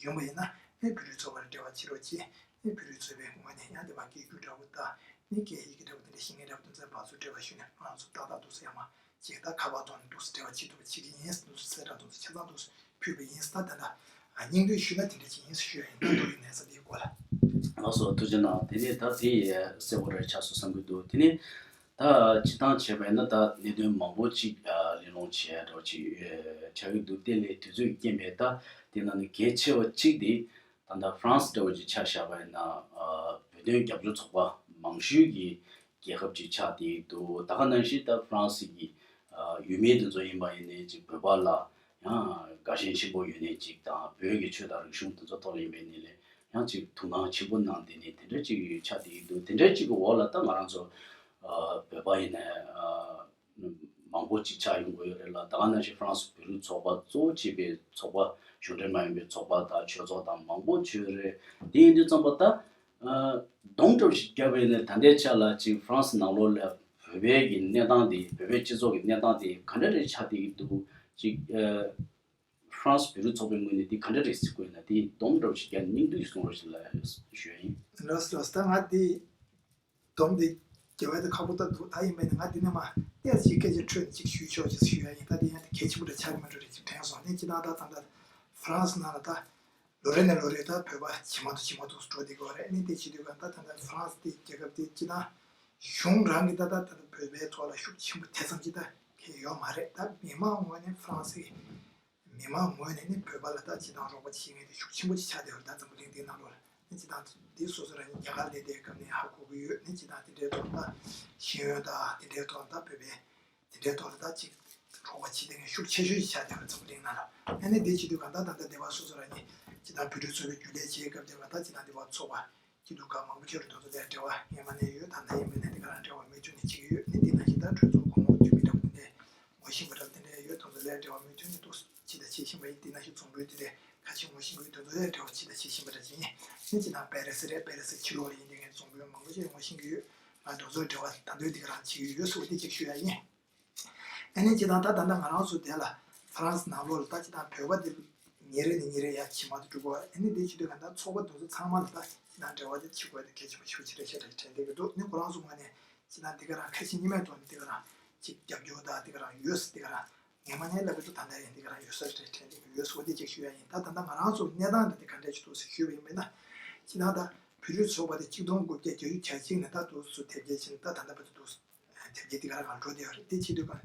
ཡོང་པ་ཡིན་ན་ནི་བོད་རིགས་ཚོགས་པ་ལ་འབྲེལ་བ་བྱེད་རོགས་གྱིས། ནི་བོད་རིགས་ཚོགས་པའི་ངོས་ནས་ཡང་དེ་བ་སྐད་སྒྱུར་འདྲ་པོ་དང་ནི་སྐད་ཡིག་གི་འདྲ་པོ་དེ་འདྲ་ཤེས་མཁན་འདྲ་པོ་དེ་ཚོའི་བར་དུ་འབྲེལ་བ་ཞུས་ནས་ང་རང་ཚོ་ཏག་ཏག་འདུག་སེ་ཡང་མ་ཅིག་ད་ཁ་པར་ཐོག་ནས་འདུག་སེ་འབྲེལ་བ་བྱེད་ཐུབ་པ་བྱེད་ཀྱི་ཡིན། འདུག་སེ་གསལ་བསྒྲགས་འདུག་སེ་ཕུལ་བ་ཡིན། ད་ད་ད་སྙིང་བསྡུས་ཞུས་ན་དེ་འདྲ་ཅིག་ཡིན་ཞུ་ཡ་ཡིན། ད་དུ་ཡིན་ནས་ས་དེའི་སྐོར་ལ། ལགས་སོ་ཐུགས་རྗེ་གནང་། དེ་ནས་ད་དེ་གསལ་པོ་རེ་ཆགས་སོང་བསམ་གྱི་འདུག་དེ་ནས་ད་སྤྱིར་བཏང་བྱས་པ་ཡིན་ན་ད་གནད་དོན་མང་པོ་ཅིག་གླེང་སློང་བྱས་འདྲ་བོ་ཅིག་ཆགས་ཀྱི་འདུག་དེ་ལས་དུས་ཚོད་རྐྱེན་པས་ད་དེ་ནང་ནས་གལ་ཆེ་བ་གཅིག་དེ་ད་ལྟ་ཧྥ་རན་སི་འདྲ་བོ་ཅིག་ཆ་བཞག་པ་ཡིན་ན་བོད་དོན་རྒྱབ་སྐྱོར་ཚོགས་པ་མང་ཤོས་ཀྱི་རྒྱལ་ཁབ་ཅིག་ཆགས་བསྡད་འདུག་ད་ག་ནང་བཞིན་ད་ཧྥ་རན་སི་གི་ཡུལ་མི་དེ་ཚོ་ཡིན་པ་ཡིན་ནའི་ཅིག་བོད་པ་ལ་ཡང་དགའ་ཞེན་ཆེན་པོ་ཡོད་ནའི་ཅིག་དང་བོད་ཀྱི་ཆོས་དང་རིག་གཞུང་དེ་ཚོ་ཐོག་ལ་ཡིན་པ་ཡིན་ནའི་ལས་ཡང་ཅིག་དོ་སྣང་ཆེན་པོ་གནང་བསྡད་ནས་དེ་འདྲ་ཅིག་ཆགས་བསྡད་ཀྱི་འདུག་དེ་འདྲ་ཅིག་གི་འོག་ལ་ད་ང་རང་ཚོ་བོད་པ་ཡིན་ནའི་མང་པོ་ཅིག་ཆགས་ཡོང་གི་ཡོད་རེད་ལ། ད་ག་ནང་བཞིན་ཧྥ་རན་སི་བོད་རིགས་ཚོགས་པ་གཙོ་བོ་བྱས་པའི་ཚོགས་པ་གཞུང་འབྲེལ་མ་ཡིན་པའི་ཚོགས་པ་དང་ཆོས་ཚོགས་དང་མང་པོ་ཅིག་ཡོད་རེད། དེ་ཡིན་དུས་ཙམ་པ་ད། སྡོམ་གྲབས་ཤིག་བརྒྱབ་པ་ཡིན་ན་ད་ལྟའི་ཆ་ལ་ཅིག་ཧྥ་རན་སི་ནང་ལོགས་ལ་བོད་པའི་གི་གནས་སྟངས་དེ་བོད་པའི་སྤྱི་ཚོགས་ཀྱི་གནས་སྟངས་དེ་ག་འདྲ་རེ་ཆགས་བསྡད་ཀྱི་འདུག་ཅིག་ཧྥ་རན་སི་བོད་རིགས་ཚོགས་པའི་ངོས་ནས་དེ་ག་འདྲ་རེ་གཟིགས་དགོས་ན་དེ་སྡོམ་གྲབས་ཤིག་བརྒྱབ་ནས་སྙིང་བསྡུས་ཤིག་གསུང་རོགས་ཞེས་ལ་ཞུ་ཡ་ཡིན། ལགས་སོ་ལགས་སོ། ད་ང་དེ་སྡོམ་དེ་རྒྱབ་ཡ་དེ་ཁག་པོ་ད་འདུག་ད་ཡིན་པས་ན་ང་འདི་ནས་མ་ཏོག་ཙམ་ཅིག་སྐད་ཆ་འཕྲོས་ནས་ཅིག་ཞུས་ཆོག་ཅེས་ཞུ་ཡ་ཡིན། ད་དེ་ཡང་དེ་གལ་ཆེན་པོ་འདྲ་ཆགས་ཀྱི་མ་འགྲོ་རེད་ཅིག་དྲན་སོང་ནས་ཅི་ད་ད་ད་ད་ཧྥ་རན་སི་ནང་ལ་ད། ལོ་རེ་ནས་ལོ་རེ་ད་བོད་པ་ཇེ་མང་དུ་ཇེ་མང་དུ་འགྲོ་བསྡད་ཀྱི་ཡོད་རེད། ཨ་ནི་དེ་བྱེད་དུས་ག་ད་ད་ལྟ་ཧྥ་རན་སི་དེ་རྒྱལ་ཁབ་དེ་སྤྱིར་བཏང་གཞུང་རང་གིས་ད་ད་ད་ལྟ་བོད་པའི་ཐོག་ལ་ཤུགས་ཆེན་པོ་དེ་ཙམ་གྱིས་ད་འཁྱེར་ཡོད་མ་རེད། ད་མི་མང་ངོས་ནས་ཧྥ་རན་སི་མི་མང་ངོས་ནས་ནི་བོད་པ་ལ་ད་སྤྱིར་བཏང་རོགས་པ་བྱེད་མཁན་དེ་ཤུགས་ཆེན་པོ་ཅིག་ཆགས་བསྡད་ཡོད་རེད། ད་འཛམ་བུ་གླིང་འདིའི་ནང་ལོགས་ལ་ནི་སྤྱིར་བཏང་དེ་སོ་སོ་རང་ཉིད་རྒྱ་གར་སླེབས་དུས་སྐབས་ནས་ཧ་གོ་གི་ཡོད། ནི་སྤྱིར་བཏང་དེ་འདྲའི་ཐོག་ད་ཤེས་ཡོན་དང་དེ་འདྲའི་ཐོག་ད་བོད་པའི། དེ་འདྲའི་ཐོག་ལ་ད་ཅིག་རོགས་པ་བྱེད་མཁན་ཤུགས་ཆེ་ཤོས་ཤིག་ཆགས་བསྡད་པ་འཛམ་བུ་གླིང་ནང་ལ། ཨ་ནི་དེ་བྱེད་དུས་གང་ལྟར་ད་ལྟ་སྡེ་པ་སོ་སོ་རང་ཉིད་ཅིག་དང་བོད་ཕྲུག་ཚོགས་པའི་རྒྱུན་ལས་བྱེད་སྐབས་དེ་གང་ལྟར་ཅིག་དང་སྡེ་པ་ཚོགས་པ་སྐྱིད་སྡུག་ཁག་མང་པོ་ཅིག་རུ་དེ་ཚོ་ལས་འབྲེལ་བ་སྔོན་མ་ནས་ཡོད། ད་ལྟ་ཡིན་པ་ནས་དེ་ག་རང་འབྲེལ་བ་མུ་མཐུད་ནས་བྱེད་ཀྱི་ཡོད། ནི་དེ་ནང་བཞིན་ད་གྲོས་ཚོགས་གོང་འོག་འཐུས་མི་འདྲ་པོ་དེ་འདྲའི་ངོ་ཤེས་པ་འདྲ་པོ་དེ་འདྲའི་ཡོད། དེ་ཚོ་ལས་འབྲེལ་བ་མུ་མཐུད་ནས་འདུག་སེ་བྱེད་དང་བྱེད་བཞིན་པ་ཡིན། དེ་ནང་བཞིན་ཚོང་དཔོན་དེ་འདྲའི་ཁ་ཤས་ངོ་ཤེས་ཀྱི་ཡོད། དེ་ཚོ་ལས་འབྲེལ་བ་བྱེད་དང་བྱེད་བཞིན་པ་འདྲ་ཅིག་ཡིན། ནི་ཅིག་དང་པེ་རི་སི་རེད། པེ་རི་སི་ཕྱི་ལོགས་ལ་ཡིན་དེ་ངའི་ཚོང་དཔོན་མང་པོ་ཅིག་ངོ་ཤེས་ཀྱི་ཡོད། ང་དེ་ཚོའི་འབྲེལ་བ་ད་དུང་དེ་ག་རང་བྱེད་ཀྱི་ཡོད་ཟེར་བ་དེ་གཅིག་ཞུ་ཡ་ཡིན། ཨ་ནི་སྤྱིར་བཏང་ད་ད་ལྟ་ང་རང་ཚོ་དེ་ལ་ཧྥ་རན་སི་ནང་ལོགས་ལ་ད་སྤྱིར་བཏང་བོད་པ་དེ་ཉིན་རེ་ནས་ཉིན་རེ་ཡར་ཇེ་མང་དུ་འགྲོ་གི་ཡོད་རེད། ཨ་ནི་དེ་བྱེད་དུས་ག་ད་ཚོགས་པ་དེ་ཚོ་ཚང་མ་ལ་ད་སྤྱིར་བཏང་འབྲེལ་བ་དེ་བྱེད་དགོས་དེ་གལ་ཆེན་པོ་ཞེ་པོ་ཅིག་རེད་ཤག་དྲན་བསྡད་ཀྱི་འདུག་ནི་ཁོ་རང་ཚོ་ངོས་ནས་སྤྱིར་བཏང་དེ་ག་རང་ཁ་ཞེ་གཉིས་མེད་ཐོག་ནས་དེ་ག་རང་ཅིག་རྒྱབ་སྐྱོར་དང་དེ་ག་རང་ཡོད་ཟེར། དེ་ག་རང་སྔོན་མ་ནས་ལབ་ཀྱི་འདུག་ད་ལྟ་ཡང་དེ་ག་རང་ཡོད་ས་རེད་དྲན་བསྡད་ཀྱི་ཡོད་ཟེར་བ་དེ་གཅིག་ཞུ་ཡ་ཡིན། ད་ད་ལྟ་ང་རང་ཚོ་གནས་སྟངས་དེ་ག་འདྲས་ཅིག་འདུག་ཟེར་ཞུས་པ་ཡིན་པས་ན་སྤྱིར་བཏང་ད་བོད་རིགས་ཚོགས་པ་དེ་གཅིག་སྟོང་དགུ་བརྒྱ་བརྒྱད་ཅུ་གྱ་གཅིག་ནས་ད་དུང་སུ་དེབ་སྐྱེལ་ཕྱིན་ད་ད་ལྟ་བར་དུ་འདུག་དེབ་སྐྱེལ་དེ་ག་རང་ག་འགྲོ་བསྡད་ཡོད་རེད། དེ་བྱེད་དུས་ག་རང་།